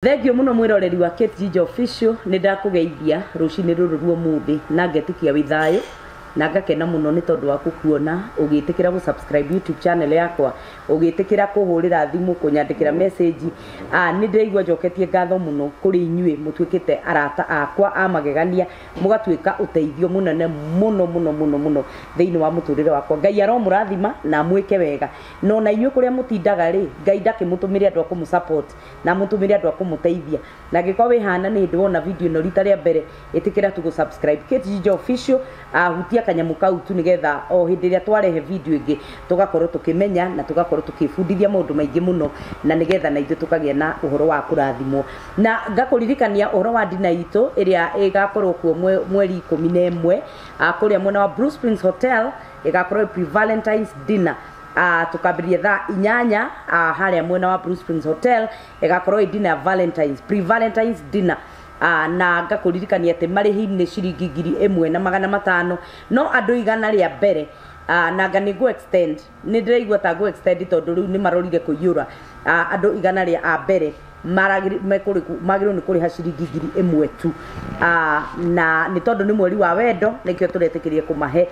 Thengiũ mũno mwĩroreri wa Kate Ginger Official, nĩ ndakũgeithia rũcinĩ rũrũ rwa ũmũthĩ na ngetĩkia wĩ thayũ na ngakena mũno nĩ tondũ wa gũkuona ũgĩtĩkĩra gũ subscribe YouTube channel yakwa, ũgĩtĩkĩra kũhũrĩra thimũ, kũnyandĩkĩra message. Nĩ ndĩraigua njoketie ngatho mũno kũrĩ inyuĩ mũtuĩkĩte arata akwa a magegania, mũgatuĩka ũteithio mũnene mũno mũno mũno mũno thĩinĩ wa mũtũrĩre wakwa. Ngai aromũrathima na amwĩke wega. Na ona inyuĩ kũrĩa mũtindaga rĩ, Ngai ndakĩmũtũmĩre andũ a kũmũ support na amũtũmĩre andũ a kũmũteithia. Na angĩkorwo wĩ hana nĩ hĩndĩ wona video ĩno rita rĩa mbere, ĩtĩkĩra tu gũ subscribe Kate Ginger Official, hutia kanyamũ kau tu nĩgetha o hĩndĩ ĩrĩa twarehe video ĩngĩ tũgakorwo tũkĩmenya na tũgakorwo tũkĩbundithia maũndũ maingĩ mũno, na nĩgetha na ithuĩ tũkagĩa na ũhoro wa kũrathimwo. Na ngakũririkania ũhoro wa ndina itũ ĩrĩa ĩgakorwo kuo mweri 11, kũrĩa mwena wa Blue Springs Hotel, ĩgakorwo pre Valentine's dinner. Tukambĩrĩria thaa 8, harĩa mwena wa Blue Springs Hotel, ĩgakorwo ĩ dinner ya Valentine's, pre Valentine's dinner. Na ngakũririkania atĩ marĩhi nĩ ciringi 1500, no andũ 100 rĩa mbere, na nga nĩ ngũ extend, nĩ ndĩraigua ta ngũ extend tondũ rĩu nĩ marorire kũiyũra. Andũ 100 rĩa a mbere magĩrĩirwo nĩ kũrĩha ciringi 1000 tu. Na nĩ tondũ nĩ mweri wa wendo nĩkĩo tũretĩkĩria kũmahe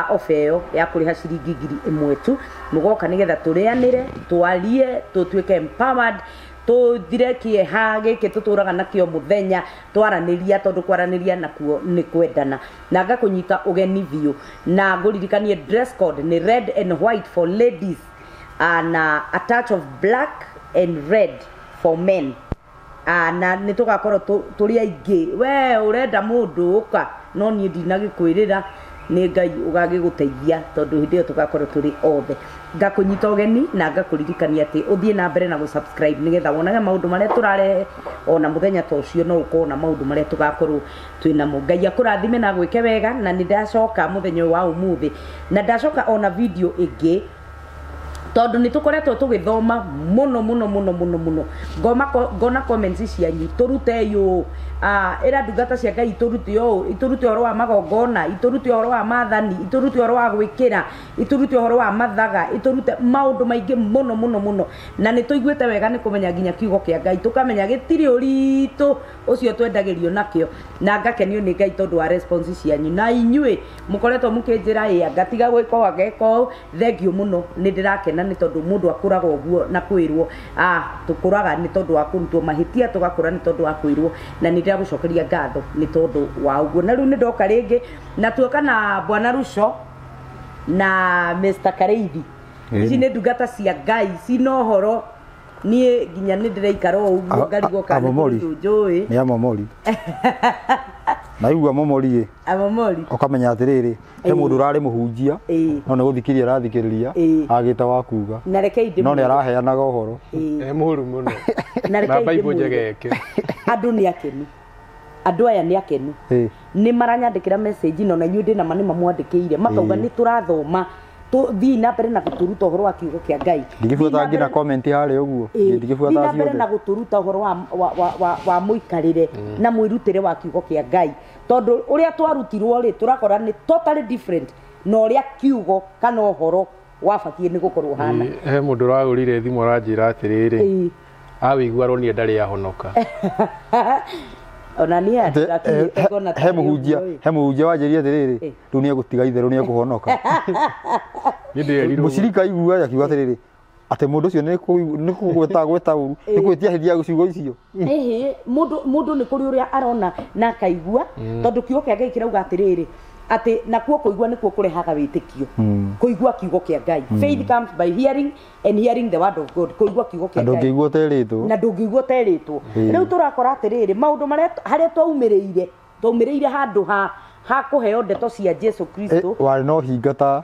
ofa ĩyo ya kũrĩha ciringi 1000 tu. Mũgoka nĩgetha tũrĩanĩre, twarie, tũtuĩke empowered, tũthire kĩeha gĩkĩ tũtũraga nakĩo mũthenya, twaranĩria, tondũ kwaranĩria nakuo nĩ kwendana. Na ngakũnyita ũgeni biũ na ngũririkanie dress code nĩ red and white for ladies, na a touch of black and red for men. Na nĩ tũgakorwo tũrĩ aingĩ. We ũrenda mũndũ ũka, no niĩ ndinagĩkwĩrĩra, nĩ Ngai ũgagĩgũteithia tondũ hĩndĩ ĩyo tũgakorwo tũrĩ othe. Ngakũnyita ũgeni na ngakũririkania atĩ ũthiĩ na mbere na gũ-subscribe nĩgetha wonage maũndũ marĩa tũrarehe, ona mũthenya ta ũcio no ũkorwo na maũndũ marĩa tũgakorwo twĩ namo. Ngai akũrathime na agwĩke wega. Na nĩ ndacoka mũthenya ũyũ wa ũmũthĩ, na ndacoka ona video ĩngĩ tondũ nĩ tũkoretwo tũgĩthoma mũno mũno mũno mũno mũno. Ngona comments cianyu, tũrute yũ, ĩra ndungata cia Ngai itũrute ũũ, itũrute ũhoro wa magongona, itũrute ũhoro wa maathani, itũrute ũhoro wa gwĩkĩra, itũrute ũhoro wa mathaga, itũrute maũndũ maingĩ mũno mũno mũno. Na nĩ tũiguĩte wega nĩ kũmenya nginya kiugo kĩa Ngai, tũkamenya gĩtirĩ ũritũ ũcio twendagĩrio nakĩo. Na ngakenio nĩ Ngai tondũ wa response cianyu, na inyuĩ mũkoretwo mũkĩnjĩra ĩ ngatiga gwĩka ũũ ngeka ũũ. Thengiũ mũno, nĩ ndĩrakena nĩ tondũ mũndũ akũraga ũguo na kwĩrwo, tũkũraga nĩ tondũ wa kũrutwo mahĩtia, tũgakũra nĩ tondũ wa kwĩrwo, na nĩ ndĩragũcokeria ngatho nĩ tondũ wa ũguo. Na rĩu nĩ ndoka rĩngĩ na tuoka na Bwana Ruco na Mr. Kareithi. Ici nĩ ndungata cia Ngai cina ũhoro. Niĩ nginya nĩ ndĩraikara o ũguo ngarigwo kana nĩ Amomori. kũndũ njũĩ. Nĩ amomori. Na igua momori ĩ, Amomori. ũkamenya atĩrĩrĩ, he mũndũ ũrarĩ mũhunjia, no nĩ gũthikĩrĩria arathikĩrĩria, agĩte wa kuga. Na rekei ndĩmwĩre. No nĩ araheanaga ũhoro. Mũru mũno. Na rekei Na Bible ndĩmwĩre. njegeke. Andũ nĩ akenu. Andũ aya nĩ akenu. Nĩ maranyandĩkĩra message no na inyuĩ ndĩna ma nĩ mamwandĩkĩire. Makauga nĩ tũrathoma. Tũthiĩ na mbere na gũtũruta ũhoro wa kiugo kĩa Ngai. Ndingĩbuata Thiĩ na nginya mbere comment harĩa ũguo. Ndingĩbuata Thiĩ na mbere ciothe. na gũtũruta ũhoro wa mũikarĩre na mwĩrutĩre wa kiugo kĩa Ngai. Tondũ ũrĩa twarutirwo rĩ, tũrakora nĩ totally different na ũrĩa kiugo kana ũhoro wabatiĩ nĩ gũkorwo hana. He mũndũ ũragũrire thimũ aranjĩra atĩrĩrĩ, awĩigua aronire ndarĩ ahonoka. Ona niĩ ndakinyĩte ngona tarĩ ũguo ĩ. He mũhunjia wanjĩrire atĩrĩrĩ, rĩu nĩ egũtiga itherũ, nĩ ekũhonoka. Niĩ ndĩrerirwo Mũcirika aigua akiuga atĩrĩrĩ, atĩ mũndũ ũcio nĩ kũgweta gweta ũru, nĩ gwĩtia hĩthia ciugo icio. Ĩhĩ, mũndũ nĩ kũrĩ ũrĩa arona na akaigua, tondũ kiugo kĩa Ngai kĩrauga atĩrĩrĩ, atĩ nakuo kũigua nĩkuo kũrehaga wĩtĩkio. Kũigua kiugo kĩa Ngai. Faith comes by hearing and hearing the word of God. Kũigua kiugo kĩa Na Ngai. ndũngĩigua ũterĩtwo. Na ndũngĩigua ũterĩtwo. Rĩu tũrakora atĩrĩrĩ, maũndũ marĩa harĩa twaumĩrĩire, twaumĩrĩire handũ ha kũheo ndeto cia Jesu Kristo. Warĩ na ũhinga ta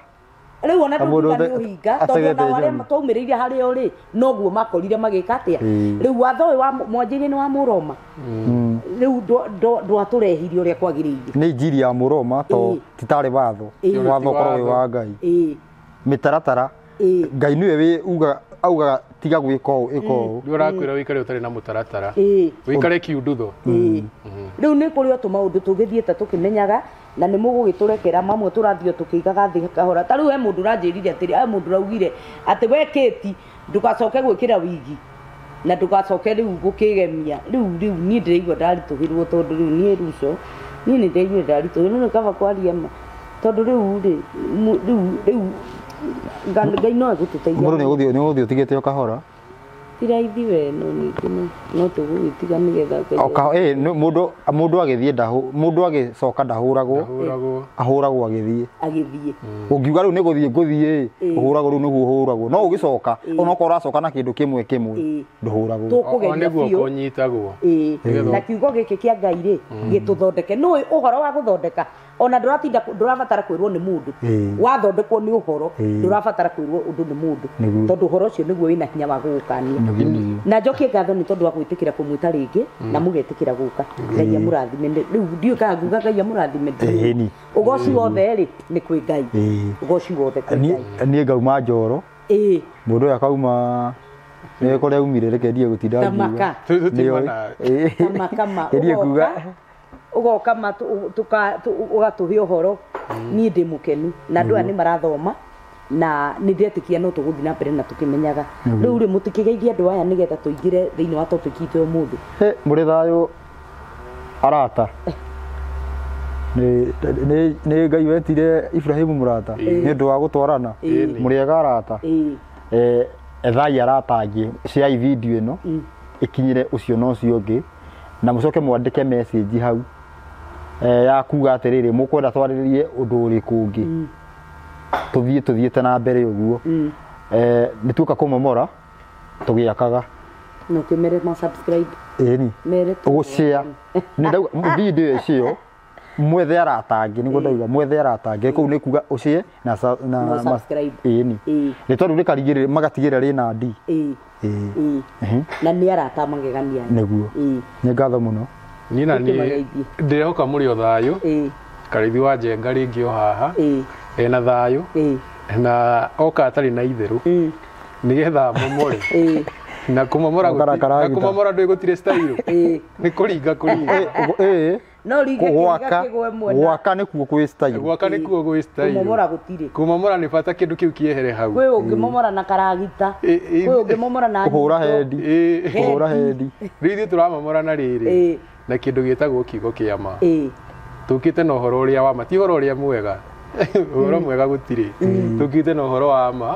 Rĩu ona Ta mũndũ ndũngiuga nĩ ũhinga, tondũ ategete ona arĩa njoni. twaumĩrĩire harĩo rĩ, noguo makorire magĩka atĩa. Rĩu watho ũyũ wa mwanjĩrĩria nĩ wa Mũroma. Rĩu ndwatũrehire ũrĩa kwagĩrĩire. Nĩ injiri ya Mũroma, to ti tarĩ watho. Watho ũkoragwo wĩ wa Ngai. Mĩtaratara. Ngai nĩwe wĩ augaga tiga gwĩka ũũ, ĩka ũũ. Rĩu arakwĩra wĩikare ũtarĩ na mũtaratara. Wĩikare kiundutho. Rĩu nĩ kũrĩ o tũmaũndũ tũgĩthiĩte tũkĩmenyaga, na nĩ mũgũgĩtũrekera mamwe tũrathiĩ o tũkĩigaga thĩ kahora. Ta rĩu he mũndũ ũranjĩrire atĩrĩ, he mũndũ ũraugire atĩ we Kate ndũgacoke gwĩkĩra wigi. Na ndũgacoke rĩu gũkĩgemia rĩu rĩu niĩ ndĩraigua ndaritũhĩrwo tondũ rĩu niĩ ruco niĩ nĩ ndĩraigua ndaritũhĩrwo nĩ kaba kwaria ma tondũ rĩu rĩ rĩu rĩu Ngai no egũtũteithia. Mũndũ nĩ ũgũthiĩ ũtigĩte o kahora. Ti raithi we no ningĩ no tũgũgĩtiga nĩgetha mũndũ mũndũ agĩthiĩ mũndũ agĩcoka ndahũragwo ahũragwo agĩthiĩ ũngiuga rĩu nĩ gũthiĩ ngũthiĩ ũhũragwo rĩu nĩguo ũhũragwo no ũgĩcoka onokorwo ũracoka na kĩndũ kĩmwe kĩmwe ndũhũragwo tũkũgeria biũ kũnyitagwo. Na kiugo gĩkĩ kĩa Ngai rĩ gĩtũthondeke nũĩ ũhoro wa gũthondeka ona ndũratinda ndũrabatara kwĩrwo nĩ mũndũ wathondekwo nĩ ũhoro ndũrabatara kwĩrwo ũndũ nĩ mũndũ tondũ ũhoro ũcio nĩguo wĩna hinya wa gũgũkania. Na njokie ngatho nĩ tondũ wa gwĩtĩkĩra kũmwĩta rĩngĩ na mũgetĩkĩra gũka. Ngai amũrathime. Rĩu ndiũĩ kana nguga Ngai amũrathime. Ũgoci wothe rĩ nĩ kwĩ Ngai. Ũgoci wothe kwĩ Ngai. Niĩ ngauma Njoro. Mũndũ ũyũ akauma nĩ kũrĩa aumire reke ndiye gũtinda ngiuga. Tamakama. Ũgoka ma ũgatũhe ũhoro niĩ ndĩ mũkenu na andũ aya nĩ marathoma na nĩ ndetĩkia no tũgũthiĩ na mbere na tũkĩmenyaga. Rĩu rĩ mũtikĩgeithie andũ aya nĩgetha tũingĩre thĩinĩ wa topic itũ ũmũthĩ. Mũrĩ thayũ arata. Nĩ Ngai wetire Ibrahimu mũrata nĩ ũndũ wa gũtwarana. Mũrĩega arata. Ethai arata angĩ share video ĩno ĩkinyĩre ũcio na ũcio ũngĩ na mũcoke mwandĩke message hau ya kuga atĩrĩrĩ mũkwenda twarĩrĩrie ũndũ ũrĩkũ ũngĩ tũthiĩ tũthiĩte na mbere ũguo nĩ tuoka kũmomora tũgĩakaga no kĩmere ma subscribe ĩni mere gũshare nĩ ndauga video ĩcio mwethe arata angĩ nĩguo ndauga mwethe arata angĩ kũu nĩ kuga ũshare na subscribe ĩni nĩ tondũ rĩkarigĩrĩria magatigĩrĩra rĩna D na nĩ arata magegania nĩguo nĩ ngatho mũno. Niĩ na niĩ ndĩrehoka mũrĩ o thayũ Karithi wa Njenga rĩngĩ o haha ena thayũ na oka atarĩ na itherũ nĩgetha momore na kũmomora kũmomora ndũĩ gũtirĩ style nĩ kũringa kũringa no ringa kĩringa kĩgwe mwena gwaka nĩkuo kwĩ style gwaka nĩkuo gwĩ style kũmomora gũtirĩ kũmomora nĩ bata kĩndũ kĩu kĩehere hau kwĩ ũngĩmomora na karagita kwĩ ũngĩmomora na kũhũra hendi kũhũra hendi rĩu ithuĩ tũramomora na rĩrĩ na kĩndũ gĩtagwo kiugo kĩa ma tũkĩte na ũhoro ũrĩa wa ma ti ũhoro ũrĩa mwega ũhoro mwega gũtirĩ tũkĩte na ũhoro wa ma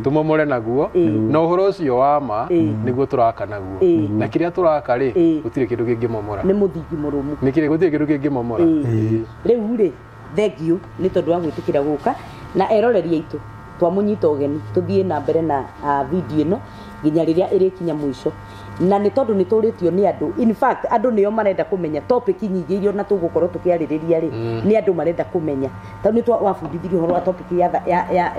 tũmomore naguo na ũhoro ũcio wa ma nĩguo tũraka naguo na kĩrĩa tũraka rĩ gũtirĩ kĩndũ kĩngĩmomora nĩ mũthingi mũrũmu nĩ kĩrĩ gũtirĩ kĩndũ kĩngĩmomora. Rĩu rĩ thank you nĩ tondũ wa gwĩtĩkĩra gũka na eroreri aitũ twamũnyita ũgeni tũthiĩ na mbere na video ĩno nginya rĩrĩa ĩrĩkinya mũico na nĩ tondũ nĩ tũrĩtio nĩ andũ in fact andũ nĩo marenda kũmenya topic nyingĩ iria ona tũgũkorwo tũkĩarĩrĩria rĩ nĩ andũ marenda kũmenya tondũ nĩ wabundithirie ũhoro wa topic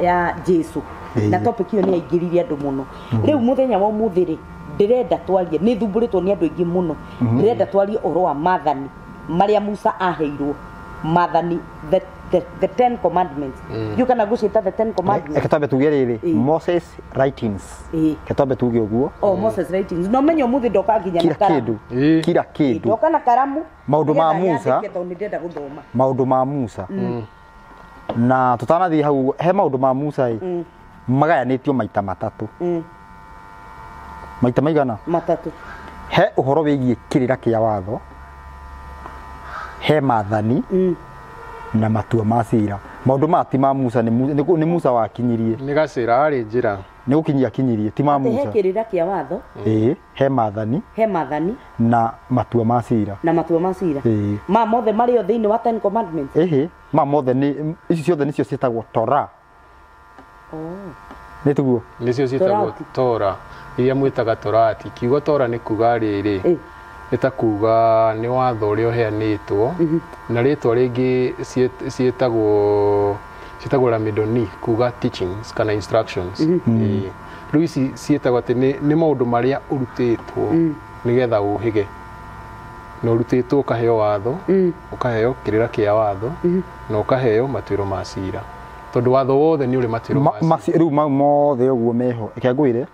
ya Jesu na topic ĩyo nĩ yaingĩririe andũ mũno. Rĩu mũthenya wa ũmũthĩ rĩ ndĩrenda twarie nĩ thumbũrĩtwo nĩ andũ aingĩ mũno ndĩrenda twarie ũhoro wa maathani marĩa Musa aheirwo maathani the 10 commandments. You can negotiate the 10 commandments. Kitabe tuge riri Moses writings. Kitabe tuge uguo. Oh, Moses writings. No menyo muthi ndoka nginya na karamu. Kila kindu. Ndoka na karamu. Maundu ma Musa. Maundu ma Musa. Na tutanathi hau he maundu ma Musa i. Magayanitio maita matatu. Maita maigana? Matatu. He uhoro wigie kirira kia watho. He maathani. Na matua ma cira maundu ma ti ma Musa ni Musa wakinyirie ni gacira ari njira ni gukinyia kinyirie ti ma Musa he kirira kia watho he maathani na matua ma cira ma mothe mari o thiini wa 10 commandments ma mothe ni ici ciothe nicio cietagwo Torah. Nĩ tuguo nicio cietagwo Torah iria mwitaga Torati. Kiugo Torah ni kuga riri nĩ kuga nĩ watho ũrĩa ũheanĩtwo na rĩtwa rĩngĩ ciĩtagwo ramidoni kuga teachings kana instructions. Rĩu ici ciĩtagwo atĩ nĩ maũndũ marĩa ũrutĩtwo nĩgetha ũhĩge na ũrutĩtwo ũkaheo watho ũkaheo kĩrĩra kĩa watho na ũkaheo matuĩro ma cira tondũ watho wothe nĩ ũrĩ matuĩro ma cira. Rĩu mau mothe ũguo meho reke ngwĩre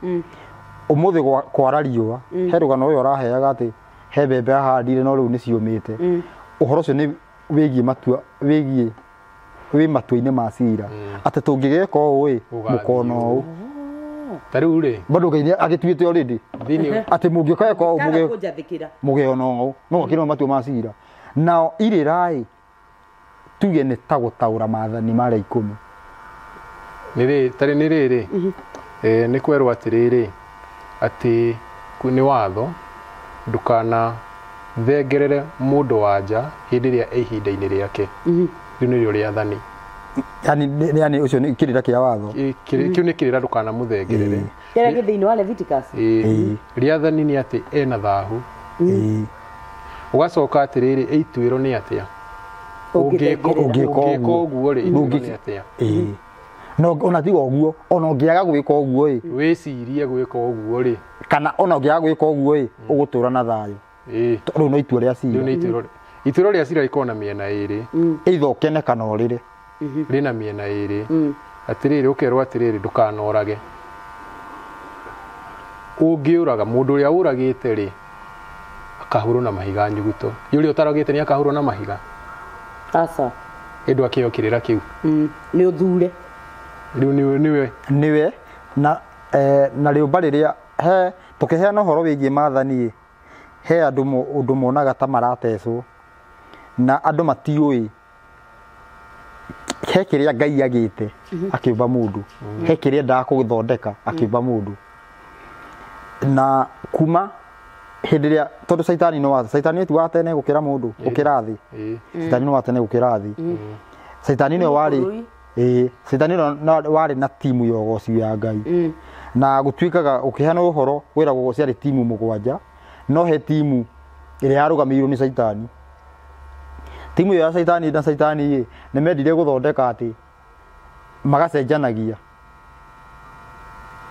ũmũthĩ kwara riũa he rũgano ũyũ ũraheaga atĩ he mbembe ahandire no rĩu nĩ ciũmĩte. Ũhoro ũcio nĩ wĩgiĩ matua wĩgiĩ wĩ matua-inĩ ma cira atĩ tũngĩgeka ũũ ĩ mũkona ũũ. Ta rĩu rĩ bado Ngai nĩ agĩtuĩte already thĩinĩ atĩ mũngĩũka eka ũũ Kana mũge kũnjathĩkĩra mũgeo no no gakĩrwo matua ma cira nao irĩra ĩ tuge nĩ ta gũtaũra maathani marĩa 10 nĩ rĩ tarĩ nĩ rĩrĩ nĩ kwerwo atĩrĩrĩ atĩ nĩ watho ndũkana thengerere mũndũ wa nja hĩndĩ ĩrĩa e ihinda-inĩ rĩake. Rĩu nĩrĩo rĩathani. Yani yani ũcio nĩ kĩrĩra kĩa watho. Kĩu nĩ kĩrĩra ndũkanamũthengerere. Kĩrĩa gĩ thĩinĩ wa Leviticus. Rĩathani nĩ atĩ ena thahu. Ũgacoka atĩrĩrĩ ĩituĩro nĩ atĩa? Ũngĩthengerera. Ũngĩka ũguo rĩ ituĩro nĩ atĩa? No ona tiga ũguo ona ũngĩaga gwĩka ũguo ĩ wĩcirie gwĩka ũguo rĩ kana ona ũngĩaga gwĩka ũguo ĩ ũgũtũra na thayũ. Rĩu no itua rĩa cira. Rĩu nĩ ituĩro. Ituĩro rĩa cira rĩkoragwo na mĩena ĩrĩ. Either ũkene kana ũrĩre. Rĩna mĩena ĩrĩ. Atĩrĩrĩ ũkerwo atĩrĩrĩ ndũkanorage. Ũngĩũraga mũndũ ũrĩa ũragĩte rĩ akahũrwo na mahiga nyuguto. Ũrĩa ũtaragĩte nĩ akahũrwo na mahiga. Aca. Ĩndũ akĩheo kĩrĩra kĩu. Nĩ ũthure. Rĩu nĩwe. Nĩwe na na rĩũmba rĩrĩa he tũkĩheana ũhoro wĩgiĩ maathani he andũ ũndũ monaga ta maratecwo na andũ matiũĩ he kĩrĩa Ngai agĩte akĩũmba mũndũ he kĩrĩa endaga gũthondeka akĩũmba mũndũ na kuma hĩndĩ ĩrĩa tondũ caitani no caitani ti wa tene gũkĩra mũndũ gũkĩra thĩ caitani no wa tene gũkĩra thĩ caitani nĩwe warĩ caitani nĩwe warĩ na timu ya ũgoci ya Ngai na gũtuĩkaga ũkĩheana ũhoro wĩragwo ciarĩ timu 7 no he timu ĩrĩa yarũgamĩrĩirwo nĩ caitani. Timu ĩyo ya caitani na caitani ĩ nĩ mendire gũthondeka atĩ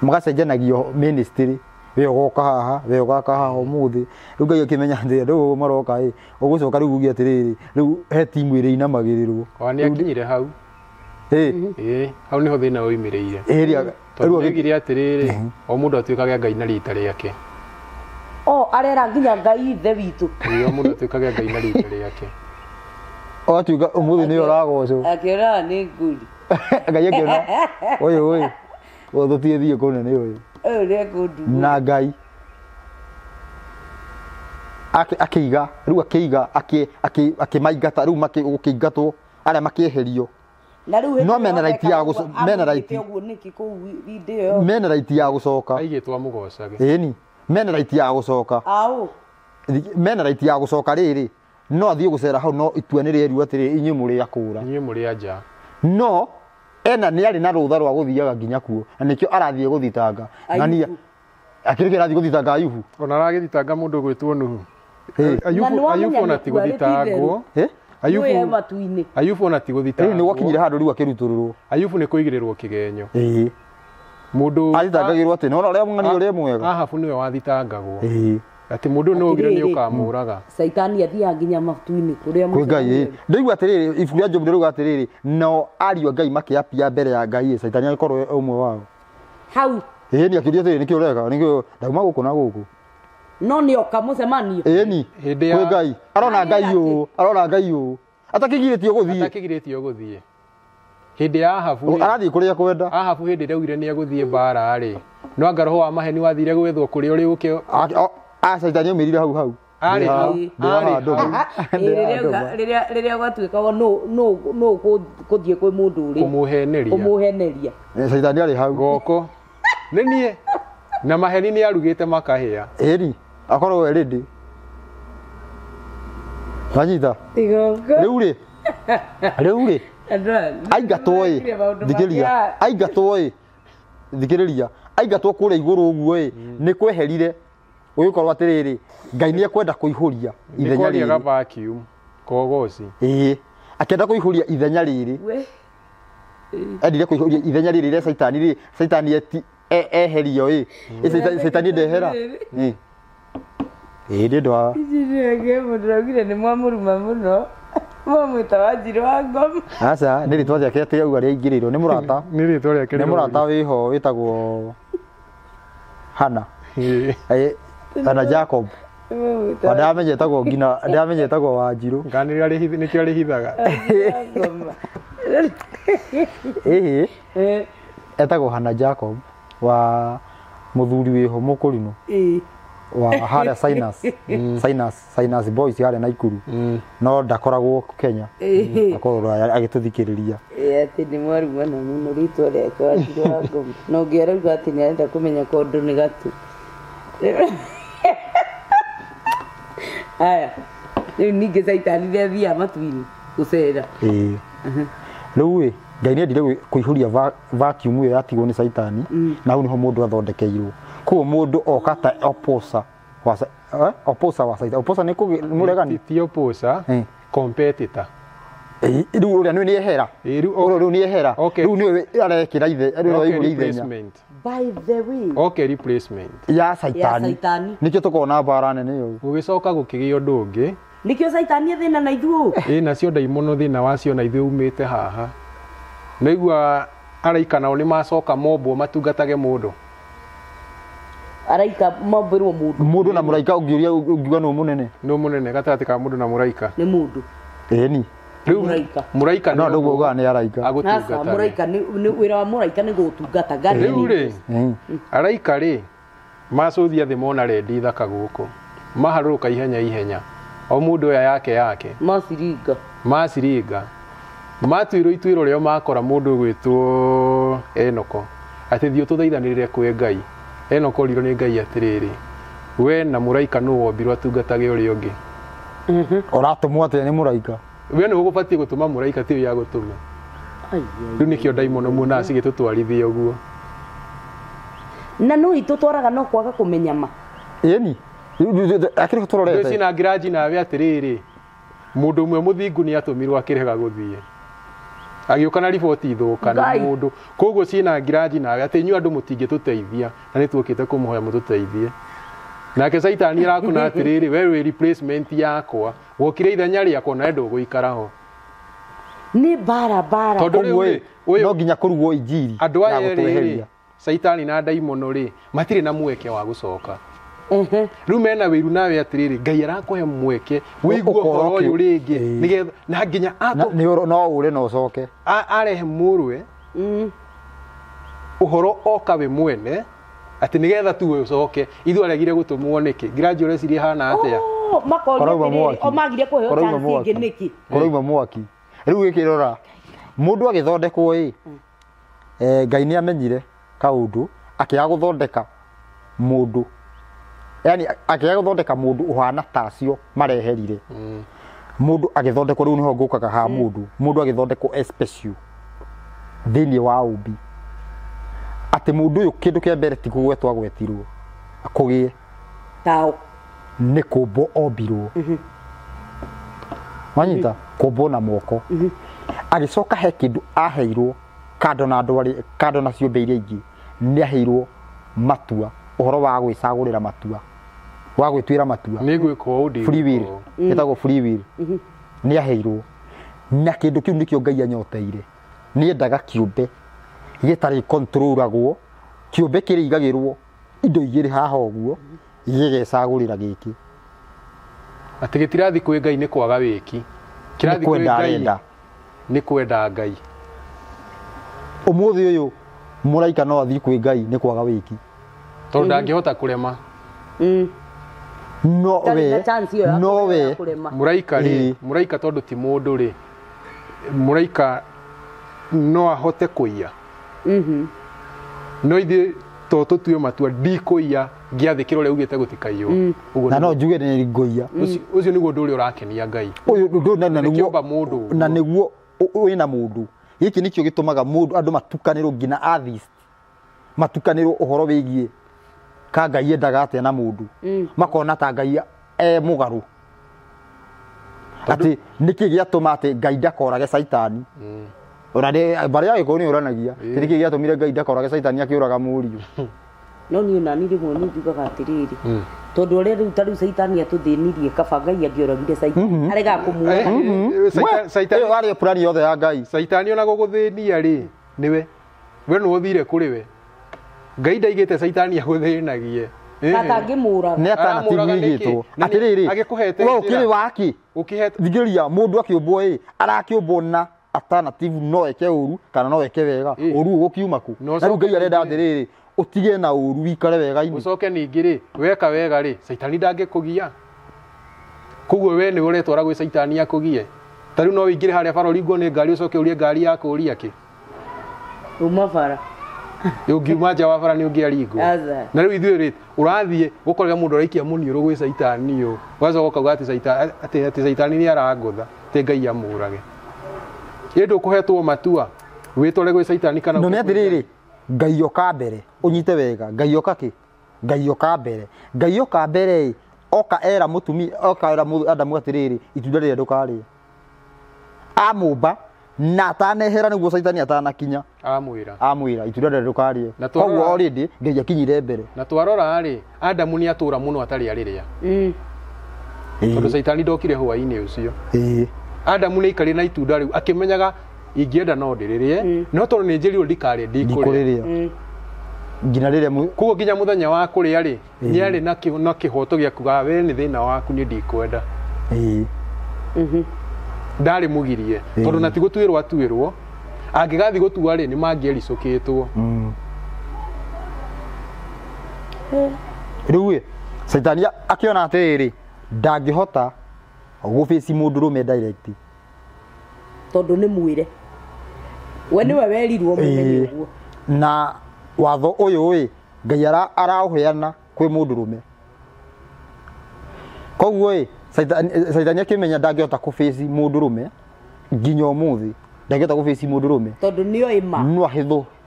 magacenjanagio ministry we ũgoka haha we ũgaka haha ũmũthĩ rĩu Ngai akĩmenya atĩ andũ ũguo maroka ĩ ũgũcoka rĩu uge atĩrĩrĩ rĩu he timu ĩrĩa inamagĩrĩrwo. Ona nĩ akinyire hau. Hau nĩho thĩna woimĩrĩire. Tondũ oigire atĩrĩrĩ o mũndũ atuĩkage Ngai na rita rĩake. O arera nginya Ngai ithe witũ. O mũndũ atuĩkage Ngai na rita rĩake. O atuĩka ũmũthĩ nĩwe ũragocwo. Akĩona nĩ ngũri. Ngai akĩona ũyũ ũyũ tũthiĩ thiĩ kũnene ũyũ. Ũyũ nĩ ekũnduga. Na Ngai akĩiga rĩu akĩiga akĩmaingata rĩu gũkĩingatwo arĩa makĩeherio. Na rĩu no mena right ya mena right ũguo nĩkĩ kũu hĩndĩ ĩyo. Mena right ya gũcoka. Aigĩtwo amũgocage. Ĩni mena right ya gũcoka. Aũ. Mena right ya gũcoka rĩrĩ no athiĩ gũcera hau no itua nĩ rĩeru atĩrĩ inyuĩ mũrĩ akũra. Inyuĩ mũrĩ anja. No ena nĩ arĩ na rũtha rwa gũthiaga nginya kuo na nĩkĩo arathiĩ gũthitanga. Na nĩ akĩrĩ arathiĩ gũthitanga Ayubu. Ona aragĩthitanga mũndũ ũgwĩtwo Nuhu. Ayubu ona ti gũthitangwo. Ayubu Ayubu ona ti gũthitangwo. Nĩ gwakinyire handũ rĩu akĩrutũrũrwo. Ayubu nĩ kũigĩrĩrwo kĩgenyo. Mũndũ athitangagĩrwo atĩ nĩ ũrĩa mũng'ani ũrĩa mwega. Ahabu nĩwe wathitangagwo. Atĩ mũndũ no ugire nĩ ũkamũraga. Caitani athiaga nginya matu-inĩ kũrĩa kwĩ Ngai. Ndaigua atĩrĩrĩ ibuku rĩa Jobu rĩrauga atĩrĩrĩ nao ariũ a Ngai makĩapia mbere ya Ngai caitani agĩkorwo ũmwe wao. Hau. Nĩ akĩũria atĩrĩrĩ nĩkĩ ũreka nĩkĩ ndauma gũkũ na gũkũ. No nĩ oka mũcemanio. Ĩni kwĩ Ngai arona Ngai ũũ arona Ngai ũũ atakĩgirĩtio gũthiĩ. Atakĩgirĩtio gũthiĩ. Hĩndĩ ya Ahabu arathiĩ kũrĩa kwenda. Ahabu hĩndĩ ĩrĩa augire nĩ egũthiĩ mbara rĩ no anga roho wa maheni wathire gwethwo kũrĩa ũrĩ ũke. Caitani aumĩrire hau hau. Arĩ hau. Rĩrĩa gwatuĩkaga no kũthiĩ kwĩ mũndũ ũrĩa kũmũheneria. Kũmũheneria. Caitani arĩ hau. Goko. Nĩ niĩ. Na maheni nĩ arugĩte makahĩa. Ĩni akorwo we ready. Wanyita. Rĩu rĩ. Rĩu rĩ. Aingatwo ĩ. Thikĩrĩria. Aingatwo ĩ. Thikĩrĩria. Aingatwo kũrĩa igũrũ ũguo ĩ nĩ kweherire ũgĩkorwo atĩrĩrĩ Ngai nĩ ekwenda kũihũria ithenya rĩrĩ. Nĩ vacuum kogoci. Akĩenda kũihũria ithenya rĩrĩ. Endire kũihũria ithenya rĩrĩ rĩa caitani rĩ caitani eherio ĩ. Caitani ndehera. Nĩ ũndũ wa Ndĩraugire nĩ mwamũruma mũno. Mwamwĩta Wanjirũ wa ngoma. Aca nĩ rĩtwa rĩake atĩ auga rĩaingĩrĩirwo nĩ mũrata. Nĩ rĩtwa rĩake. Nĩ mũrata wĩho wĩtagwo Hana. Ana Jacob. Ndamenye etagwo nginya ndamenye etagwo Wanjirũ. Kana nĩkĩo arĩhithaga. Etagwo Hana Jacob. Wa muthuri wiho mukurino wa harĩa Sinus Sinus Boys harĩa Naikuru no ndakoragwo Kenya akorwo agĩtũthikĩrĩria atĩ nĩ mwarumana mũno rĩtwa rĩake Wanjirũ wa Ngoma na ũngĩ arauga atĩ nĩ arenda kũmenya kondo nĩ gatũ. Aya rĩu ningĩ Caitani nĩathiaga matu-inĩ gũcera. Rĩu ĩ Ngai nĩendire kũihũria vacuum ĩyo yatigwo nĩ Caitani na hau nĩho mũndũ athondekeirwo. Koguo mũndũ oka ta oposa wa oposa wa Caitani. Oposa nĩ mũregani? Ti oposa, competitor. Rĩu ũrĩa nĩ ehera. Rĩu nĩ ehera. Rĩu nĩwe arekĩra ithe, rĩu aihũria ithenya. By the way. Okay, replacement. Ya Caitani. Nĩkĩo tũkoragwo mbara nene ĩyo. Gũgĩcoka gũkĩgĩa ũndũ ũngĩ. Nĩkĩo Caitani thĩna na ithuũ. Ĩ nacio ndaimono thĩna wacio na ithuĩ umĩte haha. Naigua araika nao nĩ macoka mombwo matungatage mũndũ. Araika mombĩrwo mũndũ. Mũndũ na mũraika ũngĩũria ũngiuga nũ mũnene? Nũ mũnene gatagatĩ ka mũndũ na mũraika? Nĩ mũndũ. Ĩni. Rĩu mũraika no ndũguo ugaga nĩ araika. Agũtungata. Mũraika nĩ wĩra wa mũraika nĩ gũtungata. Rĩu rĩ araika rĩ macũthia thĩ mona rendi thaka gũkũ. Maharũrũka ihenya ihenya. O mũndũ oya yake yake. Maciringa. Maciringa. Matuirwo ituĩro rĩo makora mũndũ ũgwĩtwo Enoko. Atĩ thiĩ ũtũthaithanĩrĩre kwĩ Ngai. Enoko orirwo nĩ Ngai atĩrĩrĩ, we na mũraika nũ wombirwo atungatage ũrĩa ũngĩ? Ũratũmwo atĩa nĩ mũraika? We nĩwe ũgũbatiĩ gũtũma mũraika tiwe ya gũtũma. Rĩu nĩkĩo ndaimono muonaga cigĩtũtwarithia ũguo. Na no itũtwaraga no kwaga kũmenya ma. Ĩni. Akĩrĩ tũrorete. Rĩu cina ngiraji nawe atĩrĩrĩ, mũndũ ũmwe mũthingu nĩ atũmirwo akĩrega gũthiĩ. Agĩũka na riboti thũka nĩ mũndũ. Koguo ciĩna ngiraji nawe atĩ inyuĩ andũ mũtingĩtũteithia na nĩtuokĩte kũmũhoya mũtũteithie. Nake Caitani arakũna atĩrĩrĩ, we wĩ replacement yakwa, wokire ithenya rĩakwa nawe ndũgũikara ho. Nĩ bara bara. Tondũ rĩu rĩ, no nginya kũrugwo injiri andũ aya rĩ, Caitani na ndaimono rĩ, matirĩ na mweke wa gũcoka. Rĩu mena wĩiru nawe atĩrĩrĩ, Ngai arakũhe mweke wĩigue ũhoro ũyũ rĩngĩ nĩgetha na nginya no ũre na ũcoke arehe mũrũwe ũhoro oka we mwene atĩ nĩgetha tu we ũcoke. Ithuĩ aregire gũtũmwo nĩkĩ? Ngiraji ũreciria hana atĩa? Makoria atĩrĩrĩ, o magire kũheo chance ĩngĩ nĩkĩ? Kũrauma mwaki. Rĩu gĩkĩrora mũndũ agĩthondekwo ĩ, Ngai nĩ amenyire kaũndũ akĩaga gũthondeka mũndũ. Yani akĩaga gũthondeka mũndũ ũhana tacio mareherire. Mũndũ agĩthondekwo rĩu nĩho ngũkaga ha mũndũ. Mũndũ agĩthondekwo special thĩinĩ wa ũmbi. Atĩ mũndũ ũyũ kĩndũ kĩa mbere ti kũgwetwo agwetirwo kũgĩe tao nĩ kũmbwo ombirwo. Wanyita kũmbwo na moko. Agĩcoka he kĩndũ aheirwo kando na andũ arĩa kando na ciũmbe iria ingĩ nĩ aheirwo matua ũhoro wa gwĩcagũrĩra matua wa gwĩtuĩra matua nĩ gwĩka ũũ free will ĩtagwo free will nĩ aheirwo na kĩndũ kĩu nĩkĩo Ngai anyoteire. Nĩ endaga kĩũmbe gĩtarĩ controlagwo, kĩũmbe kĩrĩigagĩrwo indo igĩrĩ haha ũguo gĩgecagũrĩra gĩkĩ. Atĩ gĩtirathi kwĩ Ngai nĩ kwaga wĩki, kĩrathi kwĩ Ngai nĩ kwenda Ngai. Ũmũthĩ ũyũ mũraika no athiĩ kwĩ Ngai nĩ kwaga wĩki tondũ ndangĩhota kũrema. No we no we mũraika rĩ, mũraika tondũ ti mũndũ rĩ, mũraika no ahote kũiya. No ithuĩ to tũtue matua ndikũiya ngĩathĩkĩra ũrĩa ugĩte gũtikaiywo. Na no njuge nĩ ngũiya. Ũcio nĩguo ũndũ ũrĩa ũrakenia Ngai. Ũyũ ũndũ na nĩguo mũndũ na nĩguo wĩna mũndũ. Gĩkĩ nĩkĩo gĩtũmaga mũndũ andũ matukanĩrwo nginya atheist matukanĩrwo ũhoro wĩgiĩ ka Ngai endaga atĩa na mũndũ. Makona ta Ngai e mũgarũ. Atĩ nĩkĩ gĩatũma atĩ Ngai ndakorage Caitani. Ona nĩ barĩa Gĩkũyũ nĩ ũranagia. Nĩkĩ gĩatũmire Ngai ndakorage Caitani akĩũraga mũriũ. No niĩ nani rĩmwe nĩ njugaga atĩrĩrĩ, tondũ ũrĩa rĩu ta rĩu Caitani atũthĩnirie kaba Ngai angĩoragire Caitani aregaga kũmuoya. Caitani ĩyo arĩ plani yothe ya Ngai. Caitani ona gũgũthĩnia rĩ nĩwe we nĩwe ũthire kũrĩ we. Ngai ndaigĩte Caitani agũthĩnagie. Atangĩmũraga. Nĩ alternative ĩigĩtwo. Atĩrĩrĩ, agĩkũhete we ũkĩrĩ waki? Ũkĩhete thikĩrĩria mũndũ akĩũmbwo ĩ, arakĩũmbwo na alternative no eke ũru kana no eke wega. Ũru ũgũkiuma kũ? Na rĩu Ngai arenda atĩrĩrĩ, Utige na uru wikare wega-inĩ. Ucoke ningĩ rĩ weka wega rĩ caitani ndangĩkũgia. Koguo we nĩ ũretwara gwĩ caitani akũgie. Ta rĩu no wĩingĩre harĩa bara ũringwo nĩ ngari ũcoke ũrie ngari yakũria kĩ. Uma bara. Ũngiuma nja wa bara nĩ ũngĩaringwo. Na rĩu ithuĩ rĩ ũrathiĩ gũkorera mũndũ araikia mũniũrũ gwĩ caitani ũ. Ũgacoka ũkauga atĩ caitani atĩ caitani nĩ arangũtha atĩ Ngai amũrage. Ĩ ndũkũhetwo matua wĩtware gwĩ caitani kana no nĩ atĩrĩrĩ Ngai oka mbere ũnyite wega Ngai oka kĩ Ngai oka mbere Ngai oka mbere oka era mũtumia oka era Adamu atĩrĩrĩ itunda rĩrĩa ndũkarĩe amũmba na atanehera nĩguo caitani atanakinya amwĩra itunda rĩrĩa ndũkarĩe koguo already Ngai akinyire mbere na twarora rĩ Adamu nĩ atũra mũno atarĩ arĩrĩa tondũ caitani ndokire hwaĩ-inĩ ũcio Adamu nĩ aikarire na itunda rĩu akĩmenyaga ingĩenda no ndĩrĩrĩe no tondũ nĩ njĩrirwo ndikarĩe ndikũrĩa nginya rĩrĩa koguo nginya mũthenya wa kũrĩa rĩ nĩ arĩ na kĩhoto gĩa kuga we nĩ thĩna waku niĩ ndikwenda ndarĩ mũgirie tondũ na ti gũtuĩrwo atuĩrwo angĩgathiĩ gũtua rĩ nĩ mangĩericũkĩtwo rĩu ĩ caitani akĩona atĩrĩrĩ ndangĩhota gũbĩci mũndũrũme direct tondũ nĩ mwĩre we nĩwe werirwo mũmenye ũguo na watho ũyũ ĩ Ngai araũheana kwĩ mũndũrũme koguo ĩ caitani akĩmenya ndangĩhota kũbĩci mũndũrũme nginya ũmũthĩ ndangĩhota kũbĩci mũndũrũme tondũ nĩoĩ ma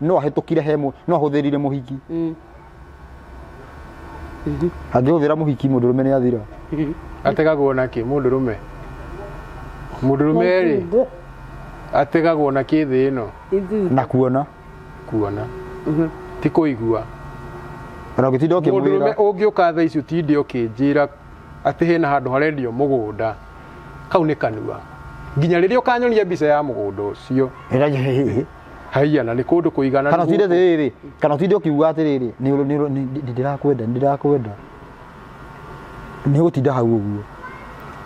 no ahĩtũkire he no ahũthĩrire mũhiki angĩhũthĩra mũhiki mũndũrũme nĩ athira ategagwo na kĩ mũndũrũme mũndũrũme rĩ ategagwo na kĩ thĩ ĩno na kuona kuona ti kũigua ona ũngĩtinda ũkĩmwĩra mũndũrũme ũngĩũka thaa ici ũtinde ũkĩnjĩra atĩ hena handũ harendio mũgũnda kau nĩ kanua nginya rĩrĩa ũkanyonia mbica ya mũgũnda ũcio haiya na nĩ kũndũ kũigana kana ũtinde atĩrĩrĩ kana ũtinde ũkiuga atĩrĩrĩ nĩ ndĩrakwenda nĩ ũgũtinda hau ũguo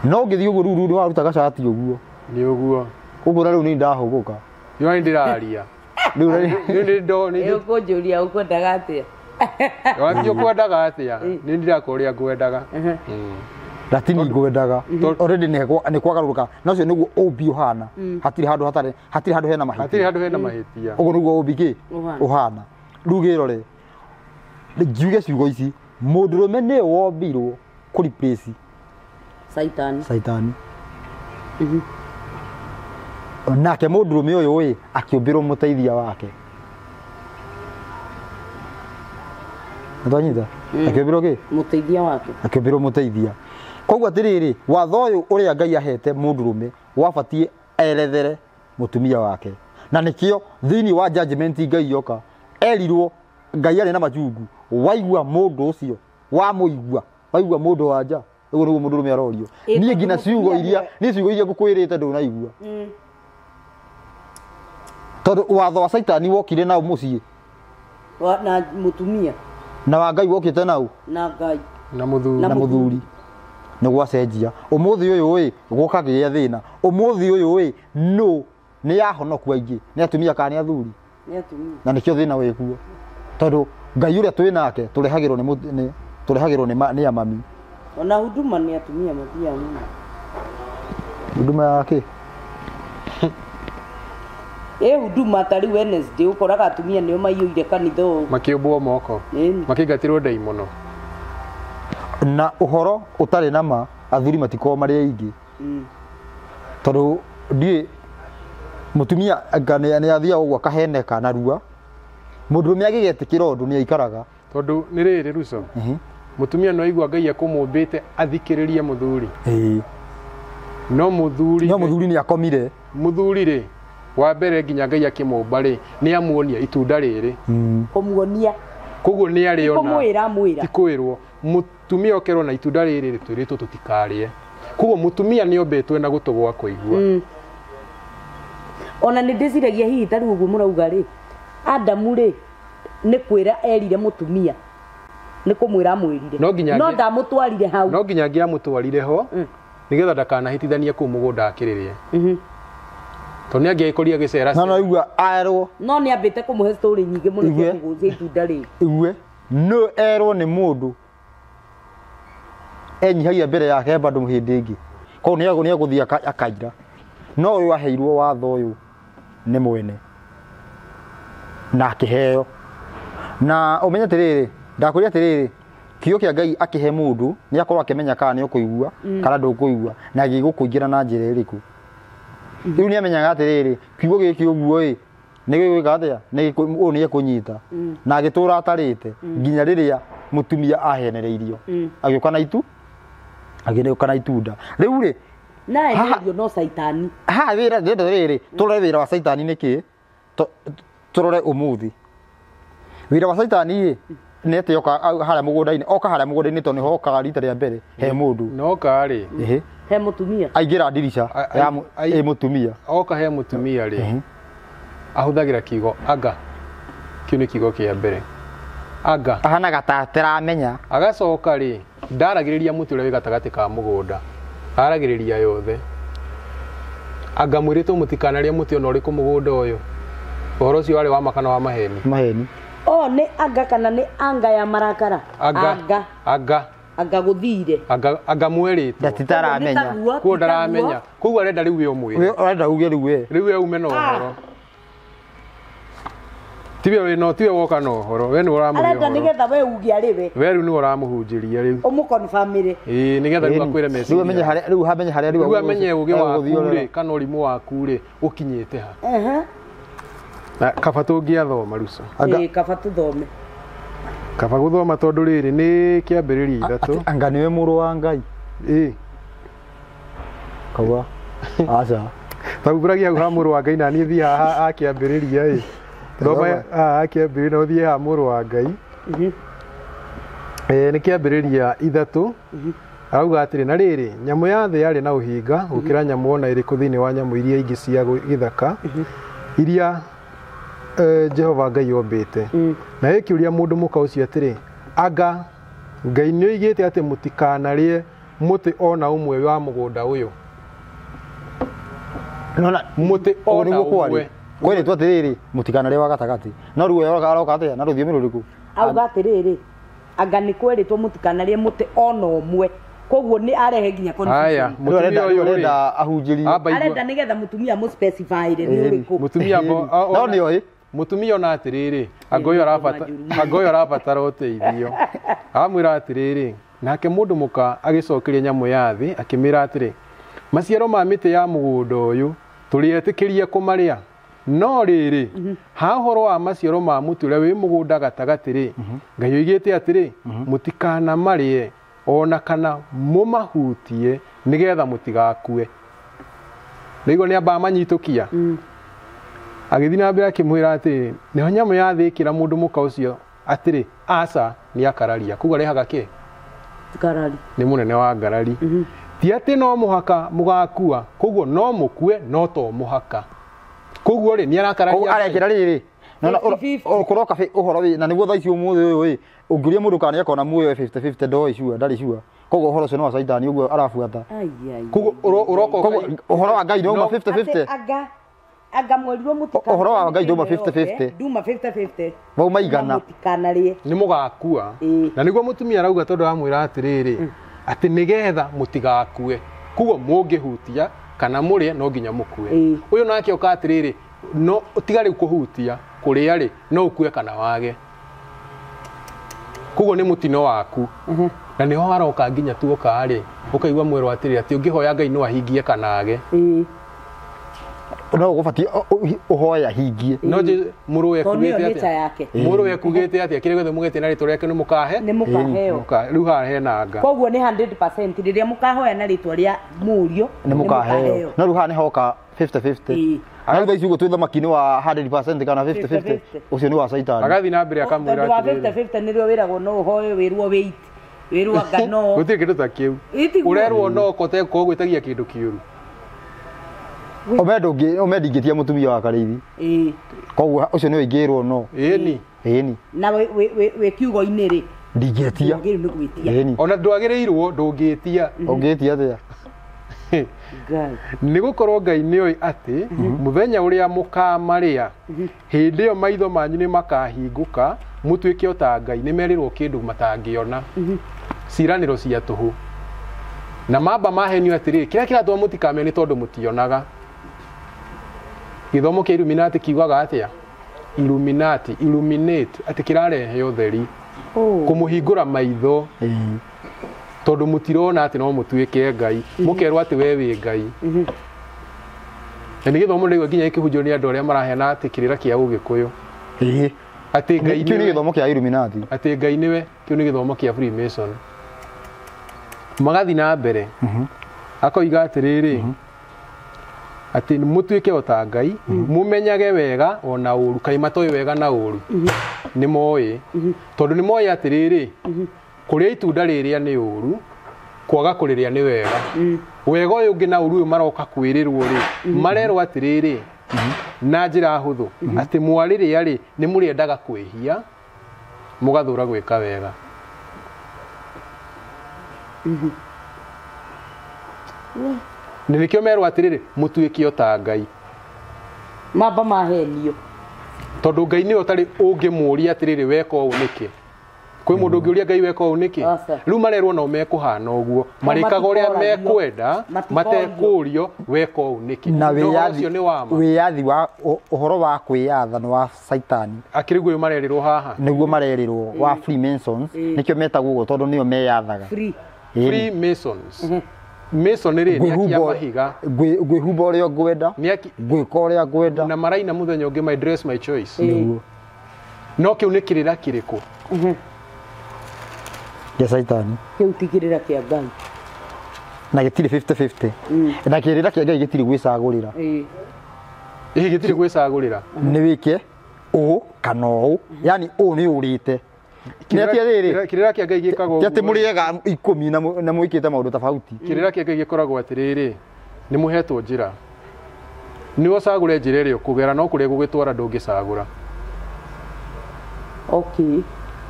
no ũngĩthiĩ ũguo rĩu nĩ waruta gacati ũguo nĩ ũguo ũguo na rĩu nĩ ndahũgũka nĩ ndĩraria rĩu nĩ ũkũnjũria ũkwendaga atĩa wathiĩ ũkwendaga atĩa nĩ ndĩrakũria ngwendaga latini ngwendaga already nĩ kwagarũrũka na ũcio nĩguo ũmbi ũhana hatirĩ handũ hatarĩ hatirĩ handũ hena mahĩtia hatirĩ handũ hena mahĩtia ũguo nĩguo ũmbi kĩ ũhana rĩu gĩrore ngiuge ciugo ici mũndũrũme nĩwe wombirwo kũ replace caitani nake mũndũrũme ũyũ ĩ akĩũmbĩrwo mũteithia wake nĩtwanyita akĩũmbĩrwo kĩ mũteithia wake akĩũmbĩrwo mũteithia koguo atĩrĩrĩ watho ũyũ ũrĩa Ngai ahete mũndũrũme wabatiĩ erethere mũtumia wake na nĩkĩo thĩinĩ wa judgment Ngai yoka erirwo Ngai arĩ na machungu waigua mũndũ ũcio wamũigua waigua mũndũ wa nja ũguo nĩguo mũndũrũme arorio niĩ nginya ciugo iria niĩ ciugo iria ngũkwĩrĩte ndũnaigua tondũ watho wa caitani wokire nao mũciĩ na mũtumia na wa Ngai wokĩte nau na Ngai na mũthuri nĩ gwacenjia ũmũthĩ ũyũ ĩ gũkagĩa thĩna ũmũthĩ ũyũ ĩ no nĩ yahonoku aingĩ nĩ atumia kana nĩ athuri na nĩkĩo thĩna wĩkuo tondũ Ngai ũrĩa twĩ nake tũrehagĩrwo nĩ tũrehagĩrwo nĩ amami ona huduma nĩ atumia mathiaga mũno huduma ya kĩ ĩ huduma ta rĩu Wednesday ũkoraga atumia nĩo maiyũire kanitha ũũ makĩũmbwo moko makĩingatĩrwo ndaimono na ũhoro ũtarĩ na ma athuri matikoragwo marĩ aingĩ tondũ ndiĩ mũtumia nĩ athiaga ũguo akaheneka narua mũndũrũme agĩgetĩkĩra ũndũ nĩ aikaraga tondũ nĩ rĩrĩ Ruco mũtumia no aigua Ngai akũmũmbĩte athikĩrĩrie mũthuri no mũthuri nĩ akomire mũthuri rĩ wa mbere nginya Ngai akĩmũmba rĩ nĩ amuonia itunda rĩrĩ kũmuonia koguo nĩ arĩona kũmwĩra amwĩra ti kwĩrwo mũtumia okerwo na itunda rĩrĩ twĩrĩtwo tũtikarĩe koguo mũtumia nĩ ombĩtwo na gũtũ gwa kũigua ona nĩ ndĩciragia hihi ta rĩu ũguo mũrauga rĩ Adamu rĩ nĩ kwĩra erire mũtumia nĩ kũmwĩra amwĩrire no ndamũtwarire hau no nginya angĩamũtwarire ho nĩgetha ndakanahĩtithanie kũu mũgũnda akĩrĩrĩe Tondũ nĩ angĩagĩkorire agĩcera No no igua aerwo. No nĩ ambĩte kũmũhe story nyingĩ mũno cia kũgũcia itunda rĩu. Igue no erwo nĩ mũndũ enyihagia mbere yake bado hĩndĩ ĩngĩ. Koguo nĩ egũthiĩ akaira. No ũyũ aheirwo watho ũyũ nĩ mwene na akĩheo. Na ũmenye atĩrĩrĩ, ndakwĩra atĩrĩrĩ, kiugo kĩa Ngai akĩhe mũndũ nĩ akorwo akĩmenya kana nĩ ũkũigua kana ndũkũigua na gĩgũkũingĩra na njĩra ĩrĩkũ. Rĩu nĩ amenyaga atĩrĩrĩ, kiugo gĩkĩ ũguo ĩ nĩ gĩgwĩka atĩa, ũyũ nĩ ekũnyita. Na agĩtũra atarĩte nginya rĩrĩa mũtumia ahenereirio agĩũka na itu agĩũka na itunda. Rĩu rĩ na enderio no Saitani. Ha wĩra ndĩrenda rĩrĩ tũrore wĩra wa Saitani nĩkĩ, tũrore ũmũthĩ wĩra wa Saitani ĩ nĩ atĩ oka harĩa mũgũnda-inĩ, oka harĩa mũgũnda-inĩ tondũ nĩho okaga rita rĩa mbere he mũndũ. Noka rĩ he mũtumia aingĩra ndirica ya ĩ mũtumia. Oka he mũtumia rĩ ahũthagĩra kiugo anga, kĩu nĩ kiugo kĩa mbere anga, ahanaga ta ataramenya. Agacoka rĩ ndaragĩrĩria mũtĩ ũrĩa wĩ gatagatĩ ka mũgũnda, aragĩrĩria yothe. Anga mwĩrĩtwo mũtikanarĩe mũtĩ ona ũrĩkũ mũgũnda ũyũ. Ũhoro ũcio warĩ wa ma kana wa maheni? Maheni. O nĩ anga kana nĩ anga ya marakara? Anga. Anga. Anga gũthire. Anga anga mwĩrĩtwo. Ndatiramenya. Kuo ndaramenya. Koguo arenda rĩu we ũmwĩre. We arenda uge rĩu we. Rĩu we ume na ũhoro. Tiwe we no tiwe woka na ũhoro. We nĩ ũramũhe ũhoro. Arenda nĩgetha we uge arĩ we. We rĩu nĩ ũramũhunjĩria rĩu. Ũmũconfirmĩre. Ĩĩ nĩgetha rĩu akwĩre meciria. Rĩu amenye harĩa rĩu hamenye harĩa rĩu amenye ũgĩ waku rĩ kana ũrimũ waku rĩ ũkinyĩte ha. Na kaba tũngĩathoma Ruco. Ĩĩ kaba tũthome. Kaba gũthoma tondũ rĩrĩ nĩ kĩambĩrĩria ithatũ. Anga nĩwe mũrũ wa Ngai. Ĩĩ. Kauga. Aca. Tagumbũragia hau ha mũrũ wa Ngai na niĩ thiĩ haha akĩambĩrĩria ĩ. Thoma haha akĩambĩrĩria na ũthiĩ haha mũrũ wa Ngai. Nĩ kĩambĩrĩria ithatũ. Arauga atĩrĩ, na rĩrĩ nyamũ ya thĩ yarĩ na ũhinga gũkĩra nyamũ ona ĩrĩkũ thĩinĩ wa nyamũ iria ingĩ cia gĩthaka iria Jehova Ngai ombĩte. Na ĩkĩũria mũndũ mũka ũcio atĩrĩ, anga Ngai nĩ oigĩte atĩ mũtikanarĩe mũtĩ ona ũmwe wa mũgũnda ũyũ? Mũtĩ ona ũmwe. Kwĩrĩtwo atĩrĩrĩ mũtikanarĩe wa gatagatĩ, no rĩu aroka atĩa na rũthiomi rũrĩkũ? Auga atĩrĩrĩ, anga nĩ kwerĩtwo mũtikanarĩe mũtĩ ona ũmwe, koguo nĩ arehe nginya confusion. Mũtumia ũyũ arenda ahunjĩrie, arenda nĩgetha mũtumia mũspecify nĩ ũrĩkũ. Mũtumia no nĩ oĩ mũtumia ona atĩrĩrĩ, anga ũyũ arabatara ũteithio. Amwĩra atĩrĩrĩ, nake mũndũ mũka agĩcokeria nyamũ ya thĩ akĩmĩra atĩrĩ, maciaro ma mĩtĩ ya mũgũnda ũyũ tũrĩetĩkĩria kũmarĩa, no rĩrĩ ha ũhoro wa maciaro ma mũtĩ ũrĩa wĩ mũgũnda gatagatĩ rĩ, Ngai oigĩte atĩrĩ, mũtikanamarĩe ona kana mũmahutie nĩgetha mũtigakue. Nĩguo nĩ amba manyitũkia. Agĩthiĩ na mbere akĩmwĩra atĩrĩ, nĩho nyamũ ya thĩ ĩkĩra mũndũ mũka ũcio atĩrĩ, aca nĩ akararia. Koguo arehaga kĩ? Ngarari. Nĩ mũnene wa ngarari. Ti atĩ no mũhaka mũgakua, koguo no mũkue no to mũhaka. Koguo rĩ nĩ arakararia. Koguo arekĩra rĩrĩ no ũkũroka ũhoro wĩ na nĩguo thaa ici ũmũthĩ ũyũ ĩ ũngĩũria mũndũ kana nĩakona muoyo 50-50 ndoĩ sure ndarĩ sure. Koguo ũhoro ũcio nĩ wa Saitani ũguo arabuata. Koguo ũroka ũhoro wa Ngai nĩ 50-50. Anga anga mwerirwo mũtikana ũhoro wa Ngai nduma 50-50. Nduma 50-50. Mauma igana. Mũtikanarĩe. Nĩ mũgakua. Na nĩguo mũtumia arauga tondũ amwĩra atĩrĩrĩ atĩ nĩgetha mũtigakue. Koguo mũngĩhutia kana mũrĩe no nginya mũkue. Ũyũ nake oka atĩrĩrĩ no tiga rĩu kũhutia kũrĩa rĩ no ũkue kana wage. Koguo nĩ mũtino waku. Na nĩho haroka nginya tuoka rĩ ũkaigua mwĩrwo atĩrĩ atĩ ũngĩhoya Ngai no ahingie kana age. No ũgũbatiĩ ũhoya hingie. No mũrũwe ekugĩte atĩa? Mũrũwe ekugĩte atĩa? Kĩrĩa gĩothe mũgĩte na rĩtwa rĩake nĩ mũkahe? Nĩ mũkaheo. Rĩu haha hena anga. Koguo nĩ 100% rĩrĩa mũkahoya na rĩtwa rĩa mũriũ nĩ mũkaheo. No rĩu haha nĩ hoka 50-50. Na rĩu thaa ici ũguo twĩ thamaki-inĩ wa 100% kana 50-50 ũcio nĩ wa Saitani. Agathiĩ na mbere akamwĩra atĩrĩrĩ. Tondũ wa 50-50 nĩrĩo wĩragwo no ũhoe wĩrwo wait. Wĩrwo anga no. Gũtirĩ kĩndũ ta kĩu. Ũrerwo no kote gwĩtagia kĩndũ kĩũru. Ome ndingĩtia mũtumia wa Karĩithi. Ĩĩ. Koguo ũcio nĩwe ingĩrwo no. Ĩni. Ĩni. Na wĩ kiugo-inĩ rĩ. Ndingĩtia. Ndũngĩrwo nĩ gwĩtia. Ĩni. Ona ndwagĩrĩirwo ndũngĩtia. Ũngĩtia atĩa? Ngai. Nĩ gũkorwo Ngai nĩoĩ atĩ mũthenya ũrĩa mũkamarĩa, hĩndĩ ĩyo maitho manyu nĩ makahingũka, mũtuĩke o ta Ngai. Nĩ merĩrwo kĩndũ matangĩona. Ciĩranĩro cia tũhũ. Na mamba mahenio atĩrĩrĩ, kĩrĩa kĩratũma mũtikamĩone nĩ tondũ mũtionaga. Gĩthomo kĩa Illuminati kiugaga atĩa? Illuminati, illuminate, atĩ kĩrarehe ũtheri, kũmũhingũra maitho, tondũ mũtirona atĩ no mũtuĩke Ngai, mũkerwo atĩ we wĩ Ngai. Na nĩ gĩthomo ndĩraigua nginya gĩkĩhunjio nĩ andũ arĩa maraheana atĩ kĩrĩra kĩa Ũgĩkũyũ. Atĩ Ngai Kĩu nĩ nĩwe, gĩthomo kĩa Illuminati. atĩ Ngai nĩwe, kĩu nĩ gĩthomo kĩa Freemason. Magathiĩ na mbere, akoiga atĩrĩrĩ, atĩ mũtuĩke o ta Ngai, mũmenyage wega ona ũru. Kaĩ matoĩ wega na ũru? Nĩ moĩ. Tondũ nĩ moĩ atĩrĩrĩ, kũrĩa itunda rĩrĩa nĩ ũru, kwaga kũrĩrĩa nĩ wega. Wega ũyũ ũngĩ na ũru ũyũ maroka kwĩrĩrwo rĩ, marerwo atĩrĩrĩ, na njĩra hũthũ, atĩ mwarĩrĩa rĩ, nĩ mũrĩendaga kwĩhia, mũgathũra gwĩka wega. Na nĩkĩo merwo atĩrĩrĩ, mũtuĩke o ta Ngai. Mamba mahenio. Tondũ Ngai nĩwe ũtarĩ ũngĩmũũria atĩrĩrĩ, weka ũũ nĩkĩ? Kwĩ mũndũ ũngĩũria Ngai weka ũũ nĩkĩ? Aca. Rĩu marerwo nao mekũhana ũguo, marĩkaga ũrĩa matikooragio. mekwenda, Matikooragio. matekũũrio weka ũũ nĩkĩ. Na Na ũhoro wĩyathi ũcio nĩ wa ma. wĩyathi wa ũhoro wa kwĩyatha nĩ wa Saitani. Akĩrĩ guo marerĩrwo haha. Nĩguo marerĩrwo wa Freemasons, nĩkĩo metagwo ũguo tondũ nĩo meyathaga. Free. Freemasons. Mason rĩ, nĩ akia mahiga. Ngwĩhumba ũrĩa ngwenda, Nĩ aki ngwĩka ũrĩa ngwenda. na maraina mũthenya ũngĩ, my dress my choice. Nĩguo. No kĩu nĩ kĩrĩra kĩrĩkũ? Kĩa Saitani. Kĩu ti kĩrĩra kĩa Ngai. Na gĩtirĩ 50-50. Na kĩrĩra kĩa Ngai gĩtirĩ gwĩcagũrĩra. Ĩĩ gĩtirĩ gwĩcagũrĩra. Nĩ wĩke ũũ kana ũũ, yani ũũ nĩ ũrĩte. Nĩ atĩ rĩrĩ, Kĩrĩra kĩa Ngai gĩkagwo ti atĩ ũguo. mũrĩaga 10 na mwĩkĩte maũndũ tofauti. Kĩrĩra kĩa Ngai gĩkoragwo atĩrĩrĩ, nĩ mũhetwo njĩra. Nĩ ũcagũre njĩra ĩrĩa ũkũgera, no kũrĩa gũgĩtwara ndũngĩcagũra. Okay.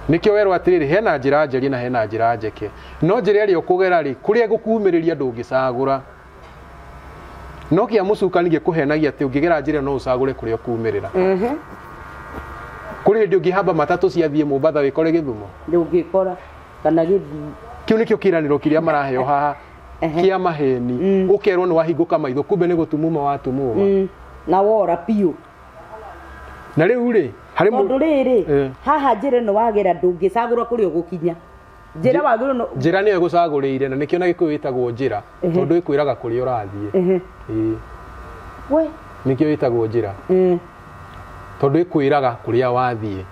Nĩkĩo werwo atĩrĩrĩ, hena njĩra njariĩ na hena njĩra njeke. No njĩra ĩrĩa ũkũgera rĩ, kũrĩa gũkumĩrĩria ndũngĩcagũra. No kĩa mũcukani gĩkũhenagia atĩ ũngĩgera njĩra no ũcagũre kũrĩa ũkumĩrĩra. Kũrĩ hĩndĩ ũngĩhamba matatũ ciathiĩ Mombatha wĩkore Gĩthumo. Ndũngĩkora kana Gĩthii. Kĩu nĩkĩo kĩranĩro kĩrĩa maraheo haha kĩa maheni. Ũkerwo nĩ wahingũka maitho, kumbe nĩ gũtumuma watumuma. Na wora biũ. Na rĩu rĩ, harĩ Tondũ rĩrĩ, haha njĩra ĩno wagera ndũngĩcagũra kũrĩa ũgũkinya. Njĩra wagĩrĩirwo njĩra nĩyo ĩgũcagũrĩire, na nĩkĩo na Gĩkũyũ ĩtagwo njĩra, tondũ ĩkwĩraga kũrĩa ũrathiĩ. Ĩĩ. We. Nĩkĩo ĩtagwo njĩra. Tondũ ĩkwĩraga kũrĩa wathiĩ.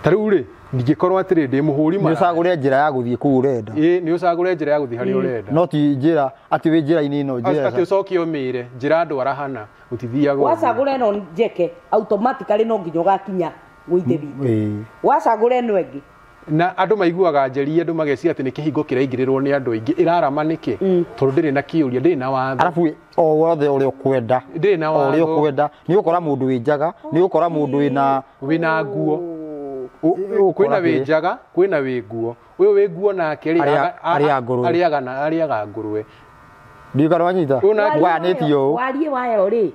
Ta rĩu rĩ, ndingĩkorwo atĩrĩ ndĩ mũhũri Nĩ mara. ũcagũre njĩra ya gũthiĩ kũu ũrenda. Ĩĩ, nĩ ũcagũre njĩra ya gũthiĩ harĩa ũrenda. No ti njĩra atĩ wĩ njĩra-inĩ ĩno, njĩra Atĩ ũcoke ũmĩre, njĩra ndwara hana, ũtithiaga ũguo. Wacagũra ĩno njeke, automatically no nginya ũgakinya gwĩ ithe witũ. Ĩĩ. Wacagũra ĩno ĩngĩ. Na andũ maiguaga njeri, andũ mageciria atĩ nĩ kĩhingo kĩraingĩrĩrwo nĩ andũ aingĩ. Ĩrarama nĩkĩ? Tondũ ndĩrĩ na kĩũria, ndĩrĩ na watho. Arabu o wothe ũrĩa ũkwenda. Ndĩrĩ na O ũrĩa watho. ũkwenda. Nĩ ũgũkora mũndũ wĩ njaga, nĩ ũgũkora mũndũ wĩna Wĩna nguo. Ũgũkora Kwĩna wĩ kĩ? njaga, kwĩna wĩ nguo. Ũyũ wĩ nguo nake rĩ, Arĩa ngũrwe. arĩaga na arĩaga ngũrwe. Ndiũĩ kana wanyita. Ũyũ nake- Ngayanĩtio ũũ. Wariĩ wayo rĩ,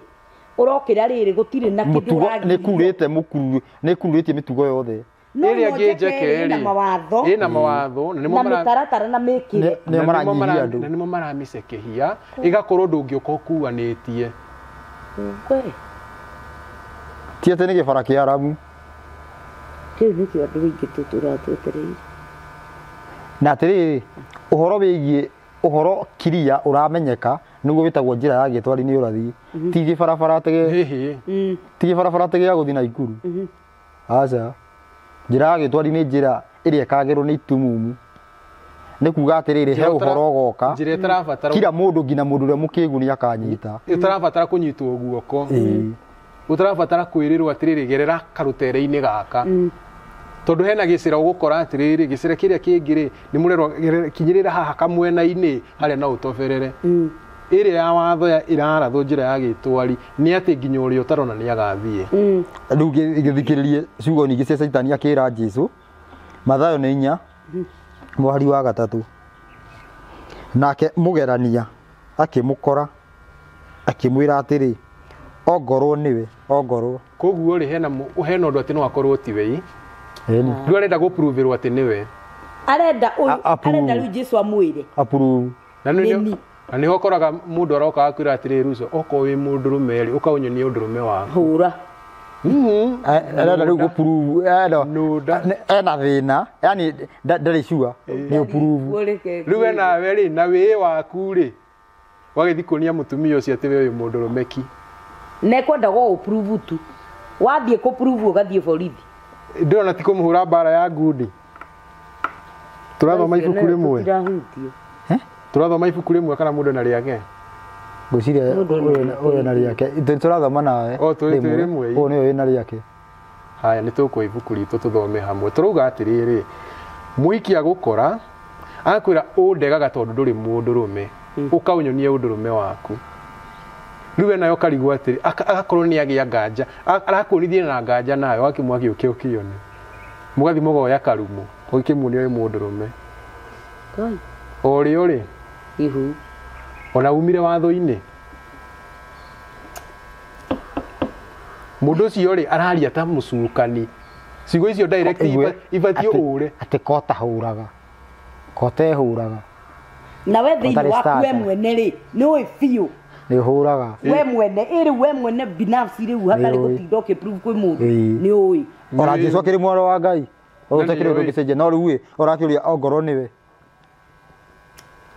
ũrokĩra rĩrĩ gũtirĩ na kĩndũ Mũtugo nĩ ũragirio. kurĩte mũkuru, nĩ kurĩtie mĩtugo yothe. No Ĩrĩa ĩno ĩngĩ njeke njeke ĩna rĩ, mawatho. Ĩna mawatho, na nĩmo Na mĩtaratara na mĩkĩre. Nĩo maranyihia andũ. Na nĩmo maramĩcekehia, ĩgakorwo ndũngĩũka ũkuanĩtie. We. Ti atĩ nĩ gĩbara kĩa Arabu. Kĩu nĩkĩo andũ aingĩ tũtũraga twetereire. Na atĩrĩrĩ, ũhoro wĩgiĩ ũhoro kiria ũramenyeka nĩguo wĩtagwo njĩra ya gĩtwari nĩ ũrathiĩ. Ti gĩbarabara tege, Hĩhĩ. ti gĩbarabara tege ya gũthiĩ Naikuru. Aca. Njĩra ya gĩtwari nĩ njĩra ĩrĩa ĩkagĩrwo nĩ itumumu. Nĩ kuga atĩrĩrĩ, he ũhoro ũgoka. Njĩra ĩtarabatara Kila mũndũ nginya mũndũ ũrĩa mũkĩgu nĩ akanyita. ĩtarabatara kũnyitwo guoko. Ũtarabatara kwĩrĩrwo atĩrĩrĩ, gerera karũtere-inĩ gaka. Tondũ hena gĩcĩra ũgũkora atĩrĩrĩ, gĩcĩra kĩrĩa kĩngĩ rĩ, nĩ mũrerwo kinyĩrĩra haha kamwena-inĩ harĩa no ũtoberere. Ĩrĩa ya watho ĩrarathwo njĩra ya gĩtwari nĩ atĩ nginya ũrĩa ũtarona nĩ agathiĩ. Rĩu gĩthikĩrĩrie ciugo nyingĩ cia Caitani akĩra Jesũ. Mathayo nĩ 4 mũhari wa 3. Nake mũgerania Akĩmũkora akĩmwĩra atĩrĩ, ongorwo nĩwe, ongorwo. Koguo rĩ hena hena ũndũ atĩ no akorwo tiwe. Ĩni. Rĩu arenda gũproverwo atĩ nĩwe. Arenda arenda rĩu Jesu amwĩre. Approve. Na nĩ na nĩho ũkoraga mũndũ aroka akwĩra atĩrĩ Ruco, okorwo wĩ mũndũrũme rĩ, ũkaũnyonia ũndũrũme waku. Hũra. Arenda rĩu gũprove, ena thĩna, yani ndarĩ sure nĩ ũprove. Rĩu we nawe rĩ, na wĩĩ waku rĩ, wagĩthiĩ kuonia mũtumia ũcio atĩ we wĩ mũndũrũme ki. Na ekwenda go ũprove tu. Wathiĩ kũprove ũgathiĩ borithi. Ndĩrona ti kũmũhũra mbara ya ngundi. Tũrathoma ibuku rĩmwe. Tũrathoma ibuku rĩmwe kana mũndũ na rĩake? Ngwĩciria ũyũ na rĩake. Tũrathoma nawe. O tũrĩ rĩmwe. Ũyũ nĩwe wĩna rĩake. Haya, nĩ tũkũhe ibuku ritũ tũthome hamwe. Tũrauga atĩrĩrĩ, mũhiki agũkora akwĩra ũndegaga tondũ ndũrĩ mũndũrũme, ũkaũnyonia ũndũrũme waku. Rĩu we nawe ũkarigwo atĩrĩ, agakorwo nĩ agĩa nganja, arakuonithia na nganja nawe, wakĩmwa gĩũke ũkĩone. Mũgathiĩ mũgoya karumu, ũgĩkĩmuonia wĩ mũndũrũme. O rĩo rĩ, ihu. Ona umire watho-inĩ. Mũndũ ũcio rĩ araria ta mũcukani. Ciugo icio direct ibatiĩ ũre. Atĩ kota hũraga. Kota ĩhũraga. Na we thĩinĩ waku we mwene rĩ, nĩ ũĩ biũ. Nĩ ũhũraga. We mwene, ĩrĩ we mwene binafsi rĩu hatarĩ gũtinda ũkĩprove kwĩ mũndũ. Nĩ ũĩ. Ona Jesu akĩrĩ mwana wa Ngai. Ũtakĩrĩ ũndũ ũngĩcenjia, no rĩu ĩ, ũrakĩũria ongorwo nĩwe.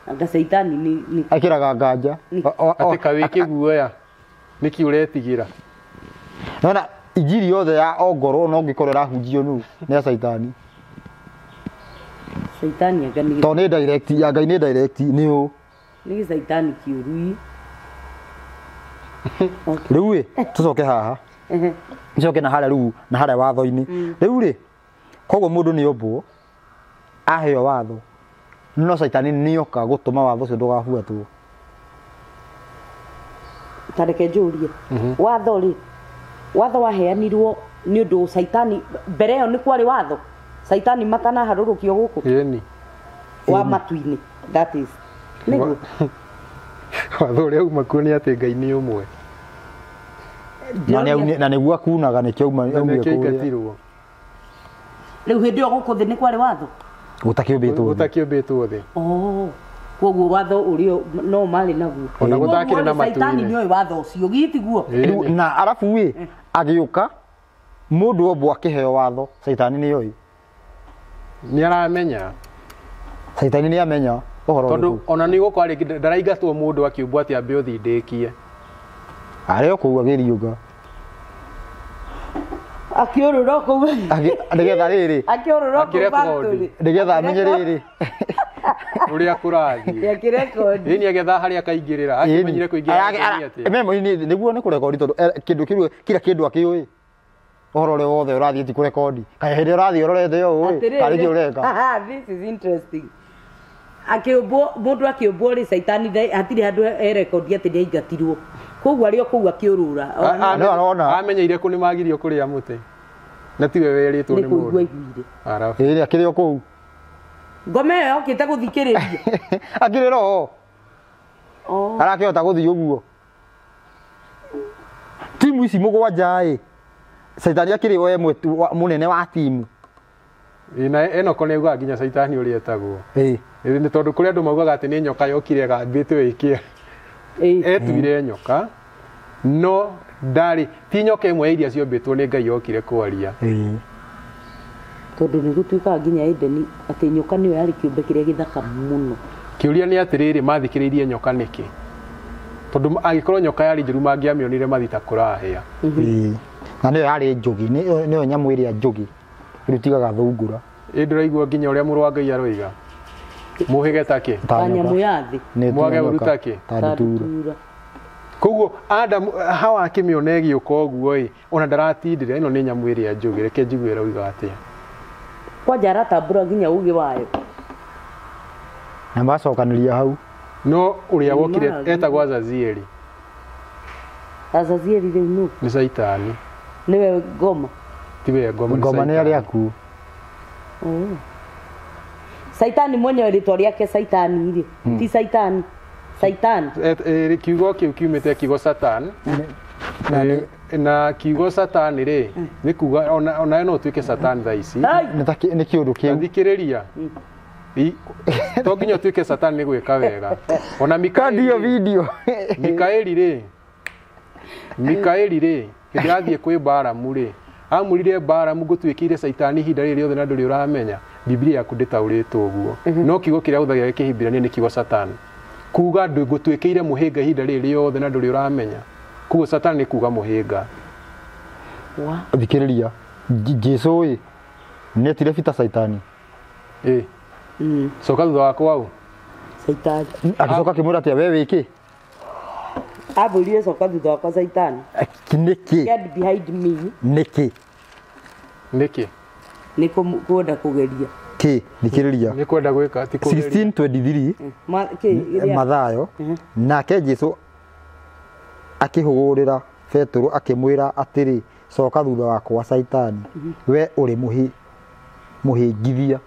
Anga caitani ni akĩraga nganja. Atĩ kawĩ kĩguoya. Nĩkĩ ũretigĩra? Nona injiri yothe ya ongorwo no ngĩkorwo ĩrahunjio nũ nĩ ya caitani. Caitani anga nĩ tondũ nĩ direct ya Ngai, nĩ direct nĩ ũ. Nĩ caitani kĩũru. Rĩu ĩ, tũcoke haha. Tũcoke na harĩa rĩu, na harĩa watho-inĩ. Rĩu rĩ, koguo mũndũ nĩ ombwo aheo watho, no caitani nĩoka gũtũma watho ũcio ndũgabuatwo. Ta reke njũrie, watho rĩ, watho waheanirwo nĩ ũndũ caitani mbere ĩyo nĩ kwarĩ watho, caitani matanaharũrũkio gũkũ. Ĩni. Wa matu-inĩ, that is. Nĩguo. Watho ũrĩa uma kuo nĩ atĩ Ngai nĩ ũmwe. Na nĩguo akunaga nĩkĩo aumire Nĩkĩo kũrĩa. aingatirwo. Rĩu hĩndĩ ĩyo gũkũ thĩ nĩ kwarĩ watho? Gũtakĩũmbĩtwo thĩ. Gũtakĩũmbĩtwo thĩ. Oh. Koguo watho ũrĩa no marĩ naguo. Ona gũtakĩrĩ na matu-inĩ. Caitani nĩoĩ watho ũcio, gitiguo. Na arabu ĩ, agĩũka mũndũ ombwo akĩheo watho, caitani nĩoĩ. Nĩ aramenya. Caitani nĩ amenya ũhoro Tondũ ũrĩkũ. ona nĩ gũkorwo rĩngĩ ndaraingatwo mũndũ akĩũmbwo atĩ ambe ũthindĩkie. Arĩ o kũu akĩriũnga. Akĩũrũra kũu. Nĩgetha rĩrĩ. Akĩũrũra kũu factory. Nĩgetha amenye rĩrĩ. Ũrĩa kũrathiĩ. Akĩrekondi. Ĩni agetha harĩa akaingĩrĩra, akĩmenyire kũingĩra atĩa. Memory nĩguo nĩ kũrekondi tondũ kĩndũ kĩu kila kĩndũ akĩũĩ. Ũhoro ũrĩa wothe ũrathiĩ ti kũrekondi. Kaĩ hĩndĩ ũrathiĩ ũrorete ũũ ĩ, tarĩ kĩ ũreka. This is interesting. Akĩũmbwo, mũndũ akĩũmbwo rĩ, caitani hatirĩ handũ erekondi atĩ nĩaingatirwo. Koguo arĩ o kũu akĩũrũra. No arona. Amenyeire kũ nĩ magirio kũrĩa mũtĩ. Na tiwe werĩtwo nĩ Nĩ kũigua mũndũ. aiguire. Arabu. Ĩrĩ akĩrĩ o kũu. Ngoma ĩyo yokĩte gũthikĩrĩria. Akĩrĩ roho. Arakĩhota gũthiĩ ũguo. Timu ici mũgwanja ĩ, caitani akĩrĩ we mũnene wa timu. Na Enoko nĩ augaga nginya caitani ũrĩa etagwo. Ĩ. Nĩ tondũ kũrĩ andũ maugaga atĩ nĩ nyoka yokire ĩgambĩte ĩkĩa. Etuire nyoka, no ndarĩ ti nyoka ĩmwe ya iria ciombĩtwo nĩ Ngai yokire kwaria. Tondũ nĩ gũtuĩkaga nginya Edeni atĩ nyoka nĩyo yarĩ kĩũmbe kĩrĩa gĩthaka mũno. Kĩũria nĩ atĩrĩrĩ, mathikĩrĩirie nyoka nĩkĩ? Tondũ angĩkorwo nyoka yarĩ njũru mangĩamĩonire mathita kũrahĩa. Na nĩyo yarĩ njũgĩ, nĩyo nyamũ ĩrĩa njũgĩ ĩrutigaga thungura. Ĩ ndũraigua nginya ũrĩa mũrũ wa Ngai aroiga. Mũhĩge ta kĩ? Ta nyamũ ya thĩ. Mwage ũru ta kĩ? Ta ndutura. Koguo Adamu Hawa akĩmĩona ĩgĩũka ũguo ĩ, ona ndaratindĩra, ĩno nĩ nyamũ ĩrĩa njũgĩ, reke njigue ĩroiga atĩa. Kwanja aratambũra nginya ũgĩ wayo. Na macokanĩria hau. No ũrĩa wokire etagwo Azazieli. Azazieli rĩu nũ? Nĩ caitani. Nĩwe ngoma. Tiwe ngoma. Ngoma nĩ arĩa akuũ. Caitani mwenyewe rĩtwa rĩake caitani rĩ, ti caitani. Satan. Kiugo kĩu kiumĩte kiugo Satan. Na kiugo Satan rĩ nĩ kuga ona no ũtuĩke Satan thaa ici. Nĩ kĩũndũ kĩu. Thikĩrĩria. To nginya ũtuĩke Satan nĩ gwĩka wega. Ona Mikaeli video. Mikaeli rĩ. Mikaeli rĩ hĩndĩ kwĩ Balamu rĩ amũrire Balamu ngũtuĩkĩire Saitani ihinda rĩrĩ rĩothe na ndũrĩ ũramenya. Biblia yaku ndĩtaũrĩtwo ũguo. No kiugo kĩrĩa hũthagĩra kĩhibirania nĩ kiugo Satan. Kuga ngũtuĩkĩire mũhĩnga ihinda rĩrĩ rĩothe na ndũrĩ ũramenya. Kuguo Satan nĩ kuga mũhĩnga. Thikĩrĩria Jesu ĩ nĩetire bita Saitani. Coka thutha wakwa au. Saitani. Agĩcoka akĩmwĩra atĩa we wĩkĩ? Ambũrire coka thutha wakwa Saitani. Nĩkĩ? Get behind me. Nĩkĩ? Nĩkĩ? Nĩ kwenda kũgeria. Kĩ? Thikĩrĩria. Nĩ kwenda gwĩka ti kũgeria. 16:23 Mathayo nake Jesu akĩhũgũrĩra Petero akĩmwĩra atĩrĩ coka thutha wakwa Saitani we ũrĩ mũhĩngithia.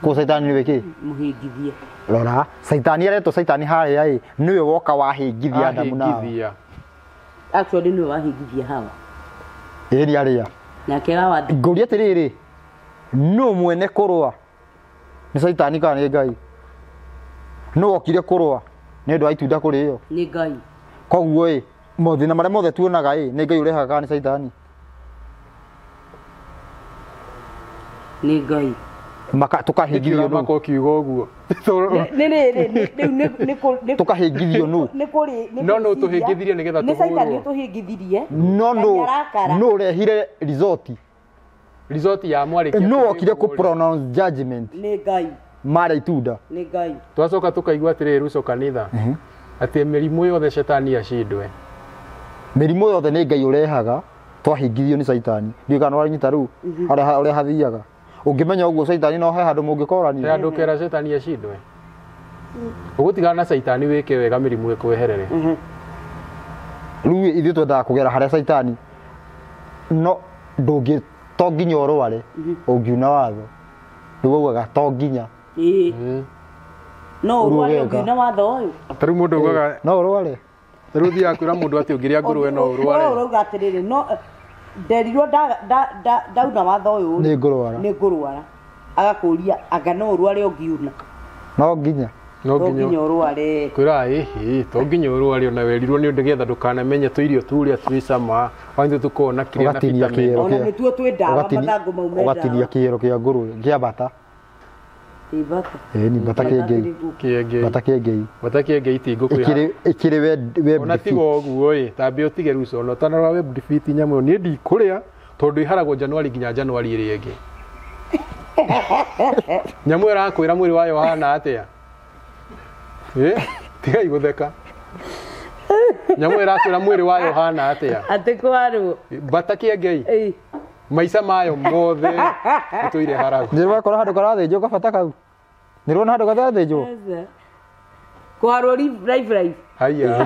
Ko Saitani nĩwe kĩ? Mũhĩngithia. Rora Saitani aretwo Saitani harĩa ĩ nĩwe woka wahĩngithia Adamu na Hawa. Actually nĩwe wahĩngithia Hawa. Ĩri arĩa. Nake Hawa. Ngũria atĩrĩrĩ nũ mwene kũrũa nĩ Saitani kana nĩ Ngai? Nũ wokire kũrũa nĩ ũndũ wa itunda kũrĩo? Nĩ Ngai. Koguo ĩ mathĩna marĩa mothe tuonaga ĩ nĩ Ngai ũrehaga kana nĩ Saitani? Nĩ Ngai. Tukahĩngithio nũ? Maka kiugo ũguo. Tukahĩngithio nũ? No nũ tũhĩngithirie nĩgetha tũhũrwo. Nĩ Saitani ũtũhĩngithirie. No nũ ũrehire result? Result ya mwarĩkia. Nũ wokire kũ pronounce judgment? Nĩ Ngai. Marĩa itunda. Nĩ Ngai. Twacoka tũkaigua atĩrĩrĩ rũco kanitha. Atĩ mĩrimũ yothe Shetani acindwe. Mĩrimũ yothe nĩ Ngai ũrehaga twahĩngithio nĩ Saitani. Ndiũĩ kana nĩwanyita rĩu harĩa hathiaga. Ũngĩmenya ũguo Saitani no he handũ mũngĩkorania. He handũ ũkera Shetani acindwe. Ũgũtigana na Saitani wĩke wega mĩrimũ ĩkweherere. Rĩu ithuĩ twendaga kũgera harĩa Saitani no ndũngĩ to nginya ũrware ũngiuna watho. Rĩu augaga to nginya. No ũrware ũngiuna watho ũyũ. Ta rĩu mũndũ augaga no ũrware. Ta rĩu ũthiaga kwĩra mũndũ atĩ ũngĩrĩa ngũrwe no ũrware. No ũrauga atĩrĩrĩ no nderirwo ndauna watho ũyũ nĩ ngũrwara. Nĩ ngũrwara. Agakũria anga no ũrware ũngiuna. No nginya. No nginya ũrware. Kwĩra ĩhĩ to nginya ũrware ona werirwo nĩ ũndũ getha ndũkanamenye tũirio tũrĩa twĩ cama wanjũ tũkona kĩrĩa na vitamin. Ona nĩtuo twĩ ndawa mathangũ mau me ndawa. Ũgatinia kĩero kĩa ngũrwe kĩa bata. Ĩ bata. Ĩ ni bata kĩengei. Kĩengei. Bata kĩengei. Bata kĩengei ti ngũkũ. Ĩkĩrĩ web. Ona tiga ũguo ĩ tambia ũtige ruco ona ũtanarora web defeat nyamũ niĩ ndikũrĩa tondũ ĩharagwo Januari nginya Januari ĩrĩa ĩngĩ. Nyamũ ĩrakwĩra mwĩrĩ wayo ũhana atĩa? Tigai gũtheka. Nyamũ ĩrakwĩra mwĩrĩ wayo ũhana atĩa? Atĩ kwarwo. Bata kĩengei. Maica mayo mothe ĩtũire haragwo. Nĩ wakora handũ karathĩnjwo kabata kau. Nĩ ũrona handũ karathĩnjwo? Kwarwo live live. Haiya.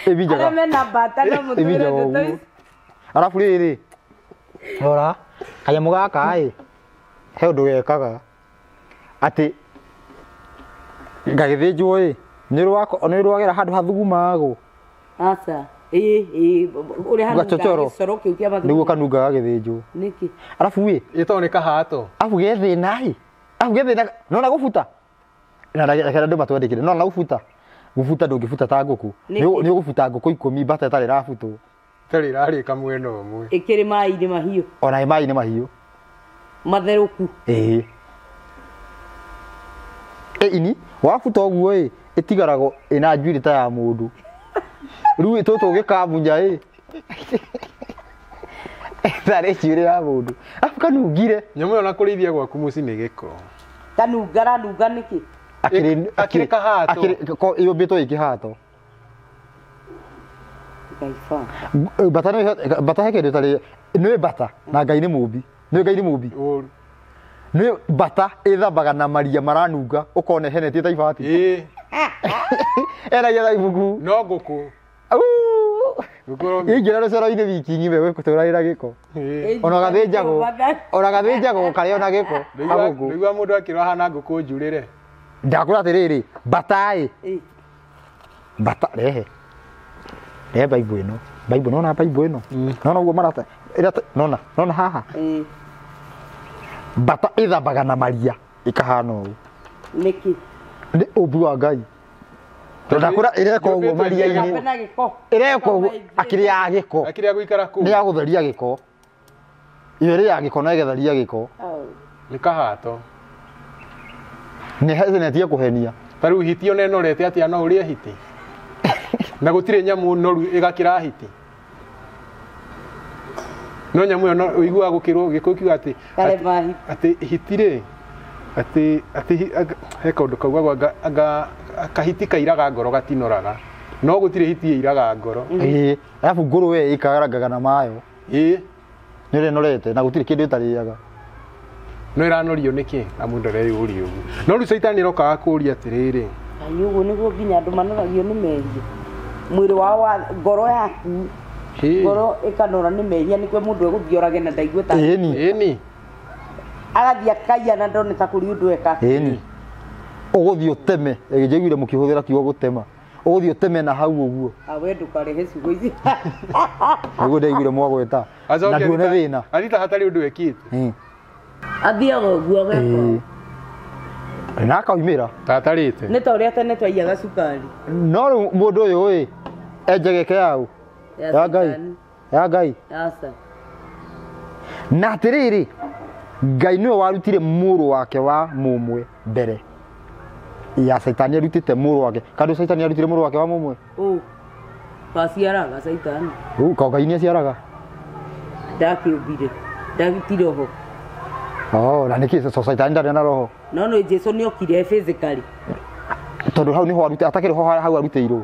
Ĩbinjaga. Arĩa mena bata no mũtwĩre ndeto ici. Arabu rĩrĩ rora kanyamũ gaka ĩ he ũndũ gekaga atĩ gagĩthĩnjwo ĩ nĩ rwagera handũ hathugumagwo. Aca. Ĩ ũrĩa hanungaga gĩcoro kĩu kĩa mathugumo. Nĩguo kanungaga gagĩthĩnjwo. Nĩkĩ? Arabu ĩ ĩtoo nĩ kahato. Arabu ge thĩna ĩ. Arabu ge thĩna nona gũbuta. Na reke andũ matwandĩkĩre nona gũbuta. Gũbuta ndũngĩbuta ta ngũkũ. Nĩ ũgũbuta ngũkũ 10 bata ĩtarĩ ĩrabutwo. Ĩtarĩ ĩrarĩka mwena ũmwe. Ĩkĩrĩ maĩ-inĩ mahiũ. Ona ĩ maĩ-inĩ mahiũ. Matherũku. Ĩĩ. Ĩ ini wabuta ũguo ĩ ĩtigaragwo ĩna njuĩrĩ ta ya mũndũ. Rĩu tũtũ ũgĩkamunya ĩ ĩtarĩ njuĩrĩ ya mũndũ. Arabu kanungire. Nyamũ ĩyo na kũrĩithia gwaku mũciĩ nĩ gĩko. Kanunga ranunga nĩkĩ? Akĩrĩ kahato. Yũmbĩtwo ĩ kĩhato. Bata nĩ bata he kĩndũ ĩtarĩ nĩ bata na Ngai nĩ mũmbi. Nĩ Ngai nĩ mũmbi. Nĩ bata ĩthambaga na maria maranunga ũkona ĩhenetie ta ibati. Ĩĩ. Eragia ta ibuku. No ngũkũ. Ingĩra rũcoro-inĩ wiki ng'ima ĩgũtũragĩra gĩko. Ona gathĩnjagwo. Ona gathĩnjagwo karĩa ona gĩko. Ndaigua mũndũ akĩrwo ahana ngũkũ njurĩre. Ndakwĩra atĩrĩrĩ, mbata ĩ. Mbata rehe. Rehe Bible ĩno. Bible nona Bible ĩno. Nona ũguo marata. Ĩrĩa nona, nona haha. Mbata ĩthambaga na maria ĩkahana ũũ. Nĩkĩ? Nĩ ũmbi wa Ngai. Tondũ ndakwĩra ĩreka ũguo maria-inĩ. Ĩreka ũguo akĩrĩ ya gĩko. Akĩrĩ ya gũikara kũu. Nĩ ya gũtheria gĩko. Iyo ĩrĩ ya gĩko na ĩgetheria gĩko. Nĩ kahato. Nĩ hezenetie kũhenia. Ta rĩu hiti ona ĩnorete atĩa no ũrĩe hiti. Na gũtirĩ nyamũ noru ĩgakĩra hiti. No nyamũ ĩyo no ũiguaga gũkĩrwo gĩkũyũ kiuga atĩ atĩ hiti rĩ atĩ atĩ he kaũndũ kaugagwo anga kahiti kairaga ngoro gatinoraga. No gũtirĩ hiti ĩiraga ngoro. Ĩĩ, arabu ngũrũwe ĩkarangaga na mayo. Ĩĩ. Nĩ ũrĩa ĩnorete na gũtirĩ kĩndũ ĩtarĩaga. No ĩranorio nĩkĩ? Na mũndũ areyũria ũguo. No rĩu caitani arokaga kũũria atĩrĩrĩ. Ai ũguo nĩguo nginya andũ manoragio nĩ mehia. Mwĩrĩ wao wa ngoro yaku. Ngoro ĩkanora nĩ mehia nĩkĩo mũndũ egũthiĩ orage na ndaigue ta. Ĩni. Ĩni. Agathiĩ akaiya na ndone ta kũrĩ ũndũ eka. Ĩni. Ũgũthiĩ ũteme, njiguire mũkĩhũthĩra kiugo gũtema. Ũgũthiĩ ũteme na hau ũguo. We ndũkarehe ciugo ici. Nĩguo ndaiguire mwagweta. Na nduone thĩna. Anita hatarĩ ũndũ ekĩte. Athiaga ũguo ageka. Na akaumĩra. Tatarĩte. Nĩ ta ũrĩa tene twaiyaga cukari. No rĩu mũndũ ũyũ ĩ enjegeke yaũ? Ya Ngai. Ya Ngai. Aca. Na atĩrĩrĩ, Ngai nĩwe warutire mũrũ wake wa mũmwe mbere ya Caitani arutĩte mũrũ wake. Kandũ Caitani arutire mũrũ wake wa mũmwe? Ũ. Kaciaraga Caitani. Ũ, ka Ngai nĩaciaraga? Ndakĩũmbire. Ndagĩti roho. Oh, na nĩkĩ so Caitani ndarĩ na roho? No no Jesu nĩokire physically. Tondũ hau nĩho arute atakĩrĩ ho hau arutĩirwo.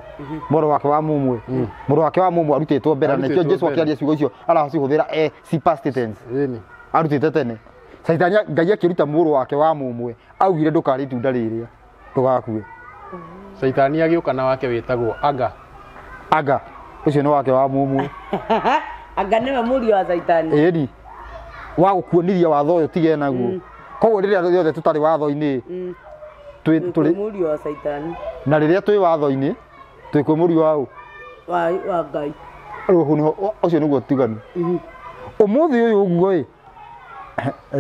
Mũrũ wake wa mũmwe. Mũrũ wake wa mũmwe arutĩtwo mbere na nĩkĩo Jesu akĩaria ciugo icio aracihũthĩra si past tense. Ĩni. Arutĩte tene. Caitani Ngai akĩruta mũrũ wake wa mũmwe augire ndũkarĩe itunda rĩrĩa ndũgakue. Caitani agĩũka na wake wĩtagwo Aga. Aga ũcio nĩ wake wa mũmwe. Aga nĩwe mũriũ wa Caitani. Ĩni. Wa gũkuonithia watho ũyũ tige naguo. Koguo rĩrĩa rĩothe tũtarĩ watho-inĩ twĩ mũriũ wa Caitani. Na rĩrĩa twĩ watho-inĩ twĩ kwĩ mũriũ wa ũ? Wa Ngai. Rĩu nĩho ũcio nĩguo ũtiganu. Ũmũthĩ ũyũ ũguo ĩ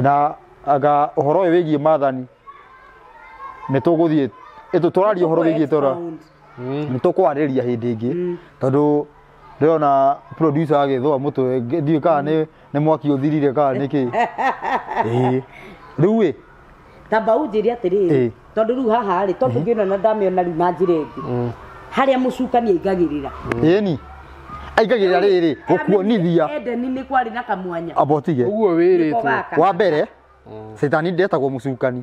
na aga ũhoro ũyũ wĩgiĩ maathani nĩ tũgũthiĩ tũraria ũhoro wĩgiĩ tora nĩ tũkwarĩria hĩndĩ ĩngĩ tondũ ndĩrona producer agĩthũa mũtwe ndiũĩ kana nĩ mwaki ũthirire kana nĩkĩ. Ĩĩ. Rĩu ĩ tamba ũnjĩre atĩrĩrĩ tondũ rĩu haha rĩ tondũ ngĩona na ndamĩona rĩu na njĩra ĩngĩ harĩa mũcukani aingagĩrĩra. Ĩni. Aingagĩrĩra rĩrĩ gũkuonithia Edeni nĩ kwarĩ na kamwanya. Amba ũtige. Ũguo wĩrĩtwo. Wa mbere Caitani ndetagwo mũcukani.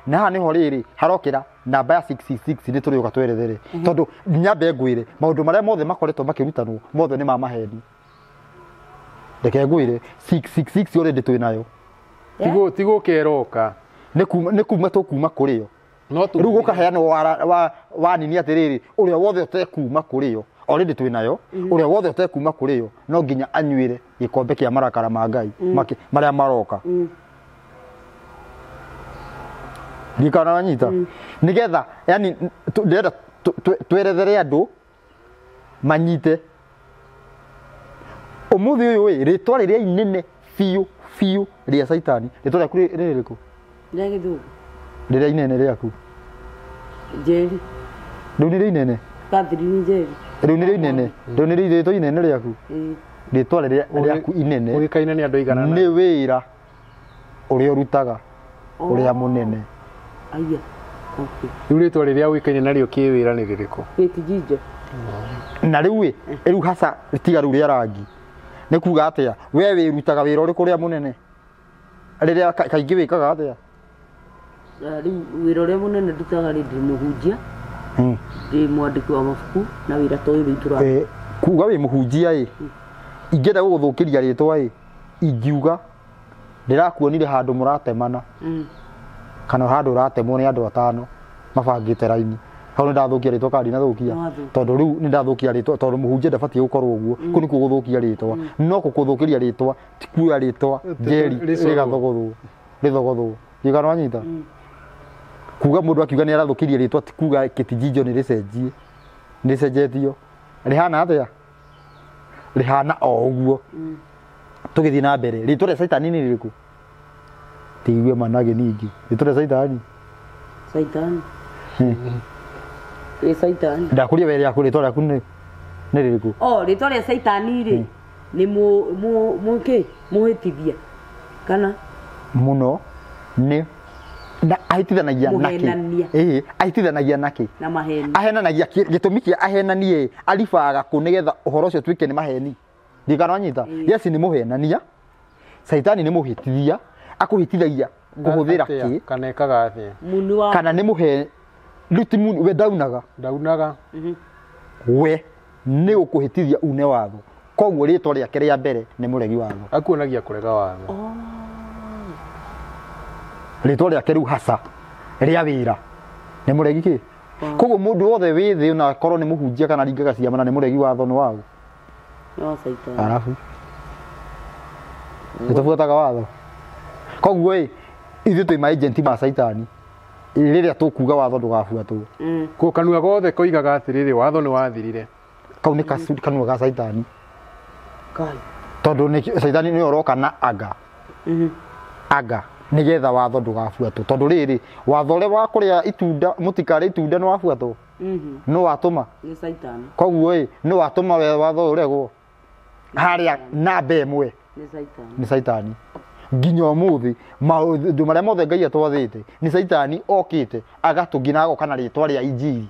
Na haha nĩho rĩrĩ harokĩra namba ya 666 nĩ tũrĩũka twerethere. Tondũ nyambe ngwĩre maũndũ marĩa mothe makoretwo makĩrutanwo mothe nĩ ma maheni. Reke ngwĩre 666 already twĩ nayo. Tigo keroka. Nĩ kuma tũkuma kũrĩ yo. No rĩu gũkaheanwo wa nini atĩrĩrĩ ũrĩa wothe ũtekuma kũrĩ yo already twĩ nayo ũrĩa wothe ũtekuma kũrĩ yo no nginya anyuĩre gĩkombe kĩa marakara ma Ngai marĩa maroka. Ndikana wanyita. Nĩgetha yani ndĩrenda twerethere andũ manyite. Ũmũthĩ ũyũ ĩ rĩtwa rĩrĩa inene biũ biũ rĩa Caitani rĩtwa rĩaku rĩrĩkũ? Rĩa gĩthũngũ. Rĩrĩa inene rĩaku. Njeri. Rĩu nĩrĩo inene. Catherine Njeri. Rĩu nĩrĩo inene. Rĩu nĩrĩo rĩtwa inene rĩaku. Rĩtwa rĩrĩa rĩaku inene. Ũĩkaine nĩ andũ aigana. Nĩ wĩra ũrĩa ũrutaga ũrĩa mũnene. Aya. Okay. Rĩu rĩtwa rĩrĩa ũĩkaine narĩo kĩwĩra nĩ rĩrĩkũ? Gĩtijinjo. Na rĩu ĩ rĩu haca tiga rĩu rĩa rangi. Nĩ kuga atĩa? We wĩrutaga wĩra ũrĩkũ ũrĩa mũnene? Rĩrĩa kaingĩ wĩkaga atĩa? Rĩu wĩra ũrĩa mũnene ndutaga rĩ ndĩ mũhunjia. Ndĩ mwandĩki wa mabuku na wĩra ta ũyũ rĩu tũra. Kuga wĩ mũhunjia ĩ ingĩenda gũgũthũkĩria rĩtwa ĩ ingiuga ndĩrakuonire handũ mũratemana kana handũ ũratemwo nĩ andũ atano mabangĩte raini. Hau nĩ ndathũkia rĩtwa kana ndinathũkia? Tondũ rĩu nĩ ndathũkia rĩtwa tondũ mũhunjia ndabatiĩ gũkorwo ũguo. Kũu nĩkuo gũthũkia rĩtwa. No gũkũthũkĩria rĩtwa ti kuoya rĩtwa Njeri rĩgathogothwo. Rĩthogothwo. Ndiũĩ kana wanyita? Kuga mundu akiuga ni arathukirie ritwa ti kuga Kitijijo ni ricenjie. Ni ricenjetio. Rihana atia? Rihana o uguo. Tugithii na mbere. Ritwa ria Saitani ni ririku? Tigue manage ningi. Ritwa ria Saitani. Saitani. Ĩ Saitani. Ndakuria were yaku ritwa riaku ni ririku? Oh, ritwa ria Saitani ri ni mu ki muhitithia. Kana muno ni na ahitithanagia naki. Ahitithanagia naki. Na maheni. Ahenanagia gitumi kia ahenanie aribaga ku nigetha uhoro ucio tuike ni maheni. Ndikana nyita. Yes ni muhenania. Saitani ni muhitithia. Akuhitithagia kuhuthira ki kana ekaga atia munu wa kana ni muhe ruti munu we daunaga daunaga we ni ukuhitithia une watho koguo ritwa riake ria mbere ni muregi watho akuonagia kurega watho ritwa riake riu hasa ria wira ni muregi ki koguo mundu wothe wi thi ona korwo ni muhunjia kana ringaga ciama na ni muregi watho ni wao no Saitani arafu nitubuataga watho koguo ĩ ithuĩ twĩ ma-agent ma Saitani rĩrĩa tũkuga watho ndũgabuatwo ko kanua gothe koigaga atĩrĩrĩ watho nĩ wathirire kau nĩ kanua ga Saitani kai tondũ nĩ Saitani nĩ ũroka na anga anga nĩgetha watho ndũgabuatwo tondũ rĩrĩ watho ũrĩa wa kũrĩa itunda mũtikarĩe itunda nĩ wabuatwo nĩ watũma nĩ Saitani koguo ĩ nĩ watũma we watho ũregwo harĩa namba ĩmwe nĩ Saitani nĩ Saitani nginya umuthi maundu maria mothe Ngai atwathite ni Saitani okite agatũngina agoka na ritwa ria injiri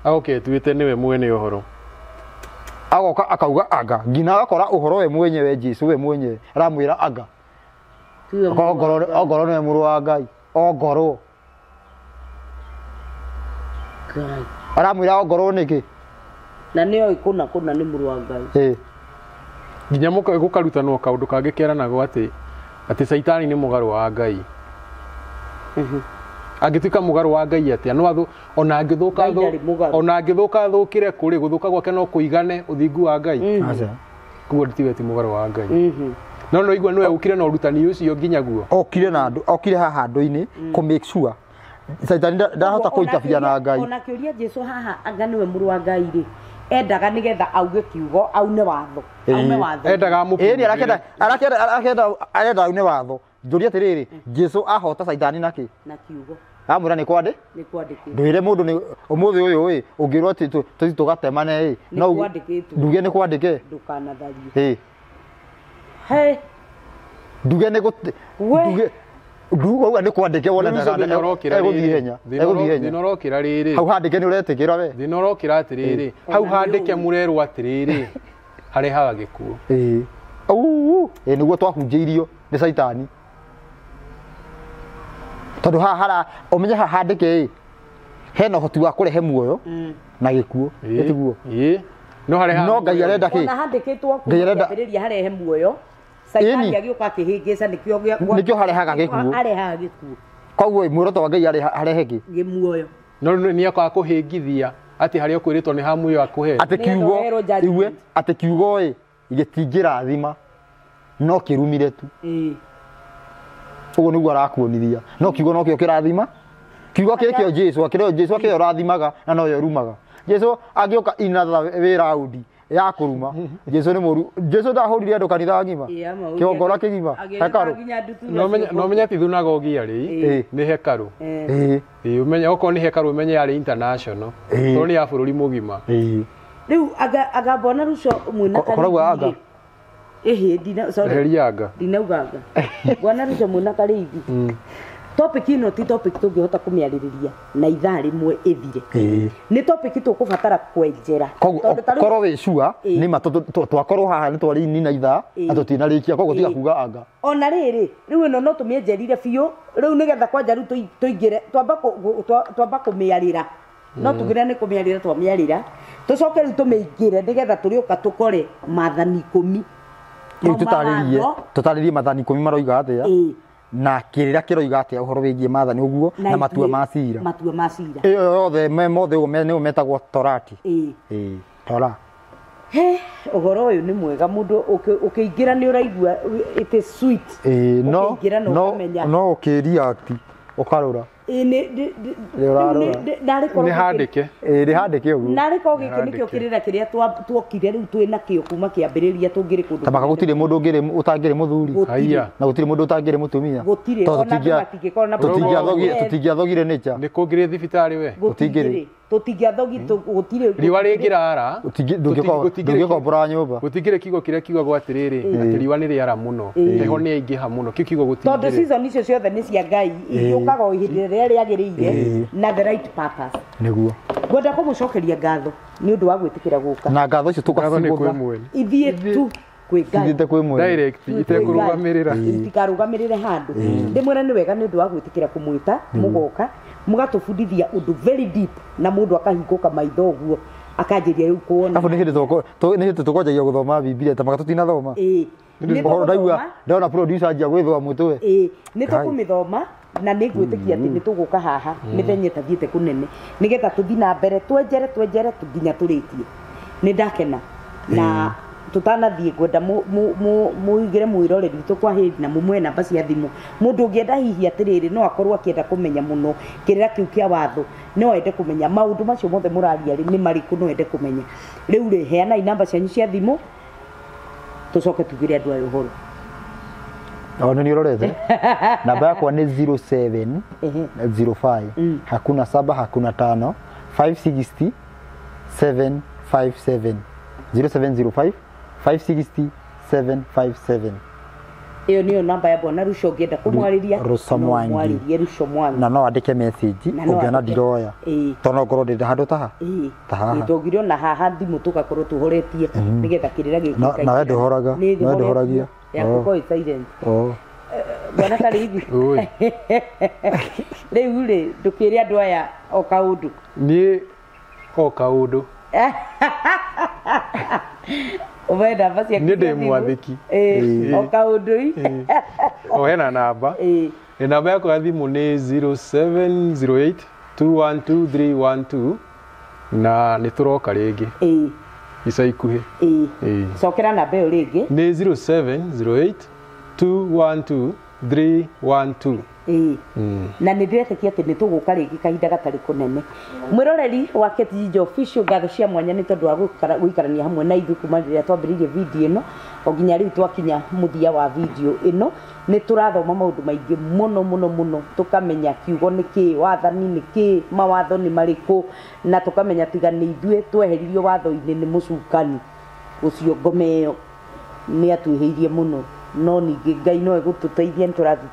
agoka etuite niwe mwene uhoro agoka akauga anga nginya agakora uhoro we mwenyewe Jesu we mwenyewe aramwira anga ongorwo niwe mũrũ wa Ngai ongorwo Ngai aramwira ongorwo niki na nĩoĩ kũna kũna nĩ mũrũ wa Ngai nginya gũkarutanwo kaũndũ kangĩ keranagwo atĩ ati Saitani ni mũgarũ wa Ngai angĩtuĩka mũgarũ wa Ngai atĩa no athu ona angĩthũka ona angĩthũka thũkire kũrĩ gũthũka gwake no kũigane ũthingu wa Ngai aca koguo nditiwe ti mũgarũ wa Ngai no no igua nĩwe ũkire na ũrutani ũcio nginya guo okire na andũ okire haha andũ-inĩ kũ make sure Saitani ndahota kũitabia na Ngai ona kĩũria Jesu haha anga nĩwe mũrũ wa Ngai rĩ endaga nigetha auge kiugo aune watho aume watho endaga ĩni arakenda arakenda arenda aune watho njũria atĩrĩrĩ Jesu ahota Saitani naki na kiugo amwĩra nĩ kwandĩ nĩ kwandĩkĩtwo ndwĩre mũndũ nĩ ũmũthĩ ũyũ ĩ ũngĩrwo atĩ tũthiĩ tũgatemane ĩ no kwandĩkĩtwo nduge nĩ kwandĩke ndũkanatharie ĩ he nduge nĩ nduge nduga nĩ kwandĩke wone egũthiĩ henya egũthiĩ henya thĩna ũrokĩra rĩrĩ hau handĩke nĩ ũretĩkĩra we thĩna ũrokĩra atĩrĩrĩ hau handĩke mũrerwo atĩrĩrĩ harehaga gĩkuũ ĩĩ ĩĩ nĩguo twahunjĩirio nĩ Saitani tondũ haha hara ũmenye haha handĩke ĩ hena ũhoti wa kũrehe muoyo na gĩkuũ ĩtiguo ĩĩ no harehaga no Ngai arenda kĩ ona handĩkĩtwo kũambĩrĩria harehe muoyo Saitani agĩũka akĩhĩngĩca nĩkĩo nĩkĩo harehaga gĩkuũ arehaga gĩkuũ koguo muoroto wa Ngai arehe kĩ gĩmuoyo no nĩ akoa kũhĩngithia atĩ harĩa ũkwĩrĩtwo nĩ ha muoyo akũhe atĩ kiugo igue atĩ kiugo ĩ gĩtingĩrathima no kĩrumire tu ĩĩ ũguo nĩguo arakuonithia no kiugo nokĩo kĩrathima kiugo kĩkĩo Jesu akĩrĩo Jesu akĩrĩo ũrathimaga na noyo ũrumaga Jesu angĩũka inatha wĩ raundi ya kũruma Jesu nĩ mũru Jesu ndahũrire andũ kanitha ng'ima kĩgongona kĩgima hekarũ no ũmenye ti thunagogi yarĩ nĩ hekarũ ĩĩ ũmenye okorwo nĩ hekarũ ũmenye yarĩ international tondũ nĩ ya bũrũri mũgima rĩu anga mbona ruco mwĩna koragwo anga ĩhĩ ndina sorry eheria anga ndinauga anga bwana ruco mwĩna karĩithi topic ino ti topic tũngĩhota kũmĩarĩrĩria na ithaa rĩmwe ĩthire nĩ topic tũkũbatara kwenjera korwo wĩ sure nĩ ma twakorwo haha nĩ twarĩnina ithaa na tũtinarĩkia koguo tiga kuga anga ona rĩrĩ rĩu ĩno no tũmĩenjerire biũ rĩu nĩgetha kwanja rĩu tũingĩre twamba kũmĩarĩra no tugire nĩ kũmĩarĩra twamĩarĩra tũcoke rĩu tũmĩingĩre nĩgetha tũrĩũka tũkore maathani 10 rĩu tũtarĩrie maathani 10 maroiga atĩa na kirira kiroiga atia uhoro wigie maathani uguo na matua ma cira matua ma cira iyo yothe me mothe uguo me metagwo torati ii tora he uhoro uyu ni mwega mundu ukiingira ni uraigua it is sweet ii no no no ukireact ukarora Nĩ handĩke. Nĩ handĩke ũguo. Narĩ ko gĩkĩ nĩkĩo kĩrĩra kĩrĩa tuokire rĩu twĩ nakĩo kuma kĩambĩrĩria tũngĩrĩ kũndũ. Ta maka gũtirĩ mũndũ ũtangĩrĩ mũthuri. Na gũtirĩ mũndũ ũtangĩrĩ mũtumia. Gũtirĩ. Ona andũ matingĩkorwo na tũtingĩathogire nĩcha. Nĩ kũngĩrĩ thibitarĩ we. Gũtingĩrĩ. Tũtingĩathogi gũtirĩ. Riũa rĩngĩrara. Ndũngĩkombora nyũmba. Gũtingĩrĩ kiugo kĩrĩa kiugagwo atĩrĩrĩ atĩ riũa nĩ rĩara mũno. Heho nĩ yaingĩha mũno. Kĩu kiugo gũtingĩrĩ. Tondũ season icio ciothe nĩ cia Ngai igĩũkaga o ihinda rĩrĩa rĩagĩrĩire na the right purpose. Nĩguo. Ngwenda kũmũcokeria ngatho nĩ ũndũ wa gwĩtĩkĩra gũka. Na ngatho icio tũgacigũtha. Ithiĩ tu kwĩ Ngai. Ithiĩte kwĩ mwene. Direct itekũrũgamĩrĩra. Itikarũgamĩrĩre handũ. Ndĩmwĩre nĩ wega nĩ ũndũ wa gwĩtĩkĩra kũmwĩta mũgoka mũgatũbundithia ũndũ very deep na mũndũ akahingũka maitho ũguo akanjĩria rĩu kuona. Abu nĩ hĩndĩ tũkwanjagia gũthoma Bibilia ta maka tũtinathoma. Ũhoro ndaigua ndona producer anjia gwĩthũa mũtwe. Nĩ tũkũmĩthoma na nĩ ngwĩtĩkia atĩ nĩ tũgũka haha mĩthenya ĩtathiĩte kũnene nĩgetha tũthiĩ na mbere twenjere twenjere nginya tũrĩkie. Nĩ ndakena na tũtanathiĩ ngwenda mũigĩre mwĩroreri witũ kwa hĩndĩ na mũmũhe namba cia thimũ. Mũndũ ũngĩenda hihi atĩrĩrĩ no akorwo akĩenda kũmenya mũno kĩrĩra kĩu kĩa watho, no ende kũmenya maũndũ macio mothe mũraria rĩ nĩ marĩkũ, no ende kũmenya. Rĩu rĩ heanai namba cianyu cia thimũ tũcoke tugĩre andũ aya ũhoro. O nĩ ũrorete. Namba yakwa nĩ 07 05 hakuna 7 hakuna 5 560 757 0705 560 757. Iyo niyo namba ya bwana Ruco ũngĩenda kũmwarĩria. Ruco Mwangi. Mwarĩrie Ruco Mwangi. Na no andĩke message ũngĩona ndiroya. Tondũ no ngorwo ndĩ handũ taha. Ta haha. Tũngĩrĩ ona haha thimũ tũgakorwo tũhoretie nĩgetha kĩrĩra gĩkĩ. Na we ndũhoraga. Na we ndũhoragia. Yakwa ĩ silent. Bwana Karithi. Rĩu rĩ ndũkĩre andũ aya o kaũndũ. Niĩ o kaũndũ. Ũhe namba ciaku. Niĩ ndĩ mwathĩki. O kaũndũ. O hena namba. Namba yakwa ya thimũ nĩ 0708 212 312 na nĩ tũroka rĩngĩ. Ica ikuhĩ. Cokera namba ĩyo rĩngĩ. Nĩ 0708 212 312. Na nĩ ndĩretĩkia atĩ nĩ tũgũka rĩngĩ kahinda gatarĩ kũnene. Mwĩroreri wa Kate Ginger Official, ngatho cia mwanya nĩ tondũ wa gũikarania hamwe na ithuĩ kuma rĩrĩa twambĩrĩirie video ĩno o nginya rĩu twakinya mũthia wa video ĩno. Nĩ tũrathoma maũndũ maingĩ mũno mũno mũno, tũkamenya kiugo nĩ kĩĩ, wathani nĩ kĩĩ, mawatho nĩ marĩkũ, na tũkamenya tiga nĩ ithuĩ tweheririo watho-inĩ nĩ mũcukani ũcio ngoma ĩyo nĩ atwĩhĩirie mũno. No ningĩ Ngai no egũtũteithia, nĩ tũrathiĩ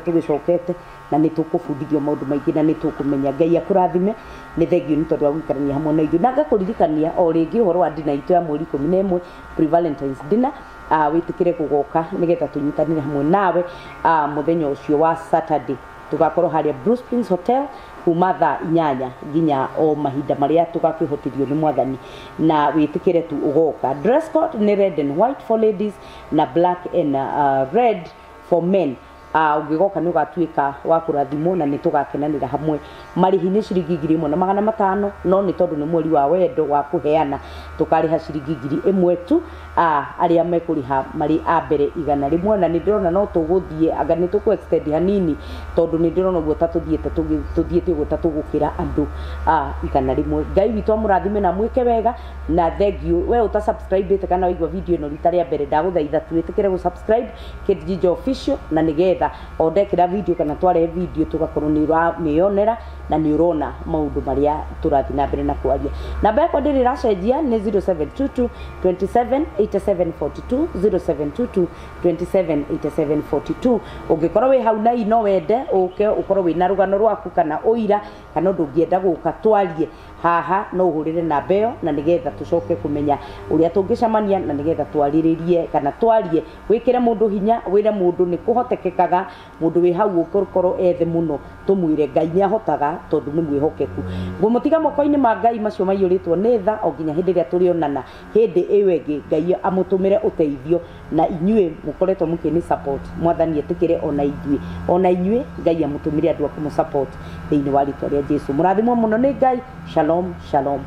tũgĩcokete na nĩ tũkũbundithio maũndũ maingĩ na nĩ tũkũmenya. Ngai akũrathime, nĩ thengiũ nĩ tondũ wa gũikarania hamwe na ithuĩ. Na ngakũririkania o rĩngĩ ũhoro wa dinner itũ ya mweri 11 pre-Valentine's dinner. Wĩtĩkĩre gũgoka nĩgetha tũnyitanĩre hamwe nawe mũthenya ũcio wa Saturday. Tũgakorwo harĩa Blue Springs Hotel kuma thaa 8 nginya o mahinda marĩa tũgakĩhotithio nĩ mwathani, na wĩtĩkĩre tu ũgoka. Dress code nĩ red and white for ladies na black and red for men. Ũngĩgoka nĩ ũgatuĩka wa kũrathimwo na nĩ tũgakenanĩra hamwe. Marĩhi nĩ ciringi 1500, no nĩ tondũ nĩ mweri wa wendo wa kũheana tũkarĩha ciringi 1000 tu. Arĩa mekũrĩha marĩ a mbere 100, na nĩ ndĩrona no tũgũthiĩ anga nĩ tũkũ extend hanini tondũ nĩ ndĩrona ũguo ta tũthiĩte ũguo ta tũgũkĩra andũ 100. Ngai witũ amũrathime na mwĩke wega, na thengiũ we ũta subscribe kana waigua video ĩno rita rĩa mbere, ndagũthaitha twĩtĩkĩre gũ subscribe Kate Ginger Official, na nĩgetha o ndekĩra video kana twarehe video tũgakorwo nĩ ũramĩonera na nĩ ũrona maũndũ marĩa tũrathiĩ na mbere na kwaria. Namba yakwa ndĩrĩ ĩracenjia nĩ 0722 27 8742 0722 27 8742. Ũngĩkorwo wĩ hau na no wende ũke ũkorwo wĩna rũgano rwaku kana ũira kana ũndũ ũngĩenda gũka twarie haha, no ũhũrĩre namba ĩyo na nĩgetha tũcoke kũmenya ũrĩa tũngĩcemania na nĩgetha twarĩrĩrie kana twarie. Wĩkĩre mũndũ hinya, wĩre mũndũ nĩ kũhotekekaga, mũndũ wĩ hau ũkorwo ethe mũno tũmwĩre Ngai nĩ ahotaga tondũ nĩ mwĩhokeku. Ngũmũtiga moko-inĩ ma Ngai macio maiyũrĩtwo nĩ tha o nginya hĩndĩ ĩrĩa tũrĩonana hĩndĩ ĩyo ĩngĩ. Ngai amũtũmĩre ũteithio na inyuĩ mũkoretwo mũkĩnĩ support, mwathani etĩkĩre ona ithuĩ, ona inyuĩ Ngai amũtũmĩre andũ a kũmũ support thĩinĩ wa rĩtwa rĩa Jesũ. Mũrathimwo mũno nĩ Ngai. Shalom, shalom.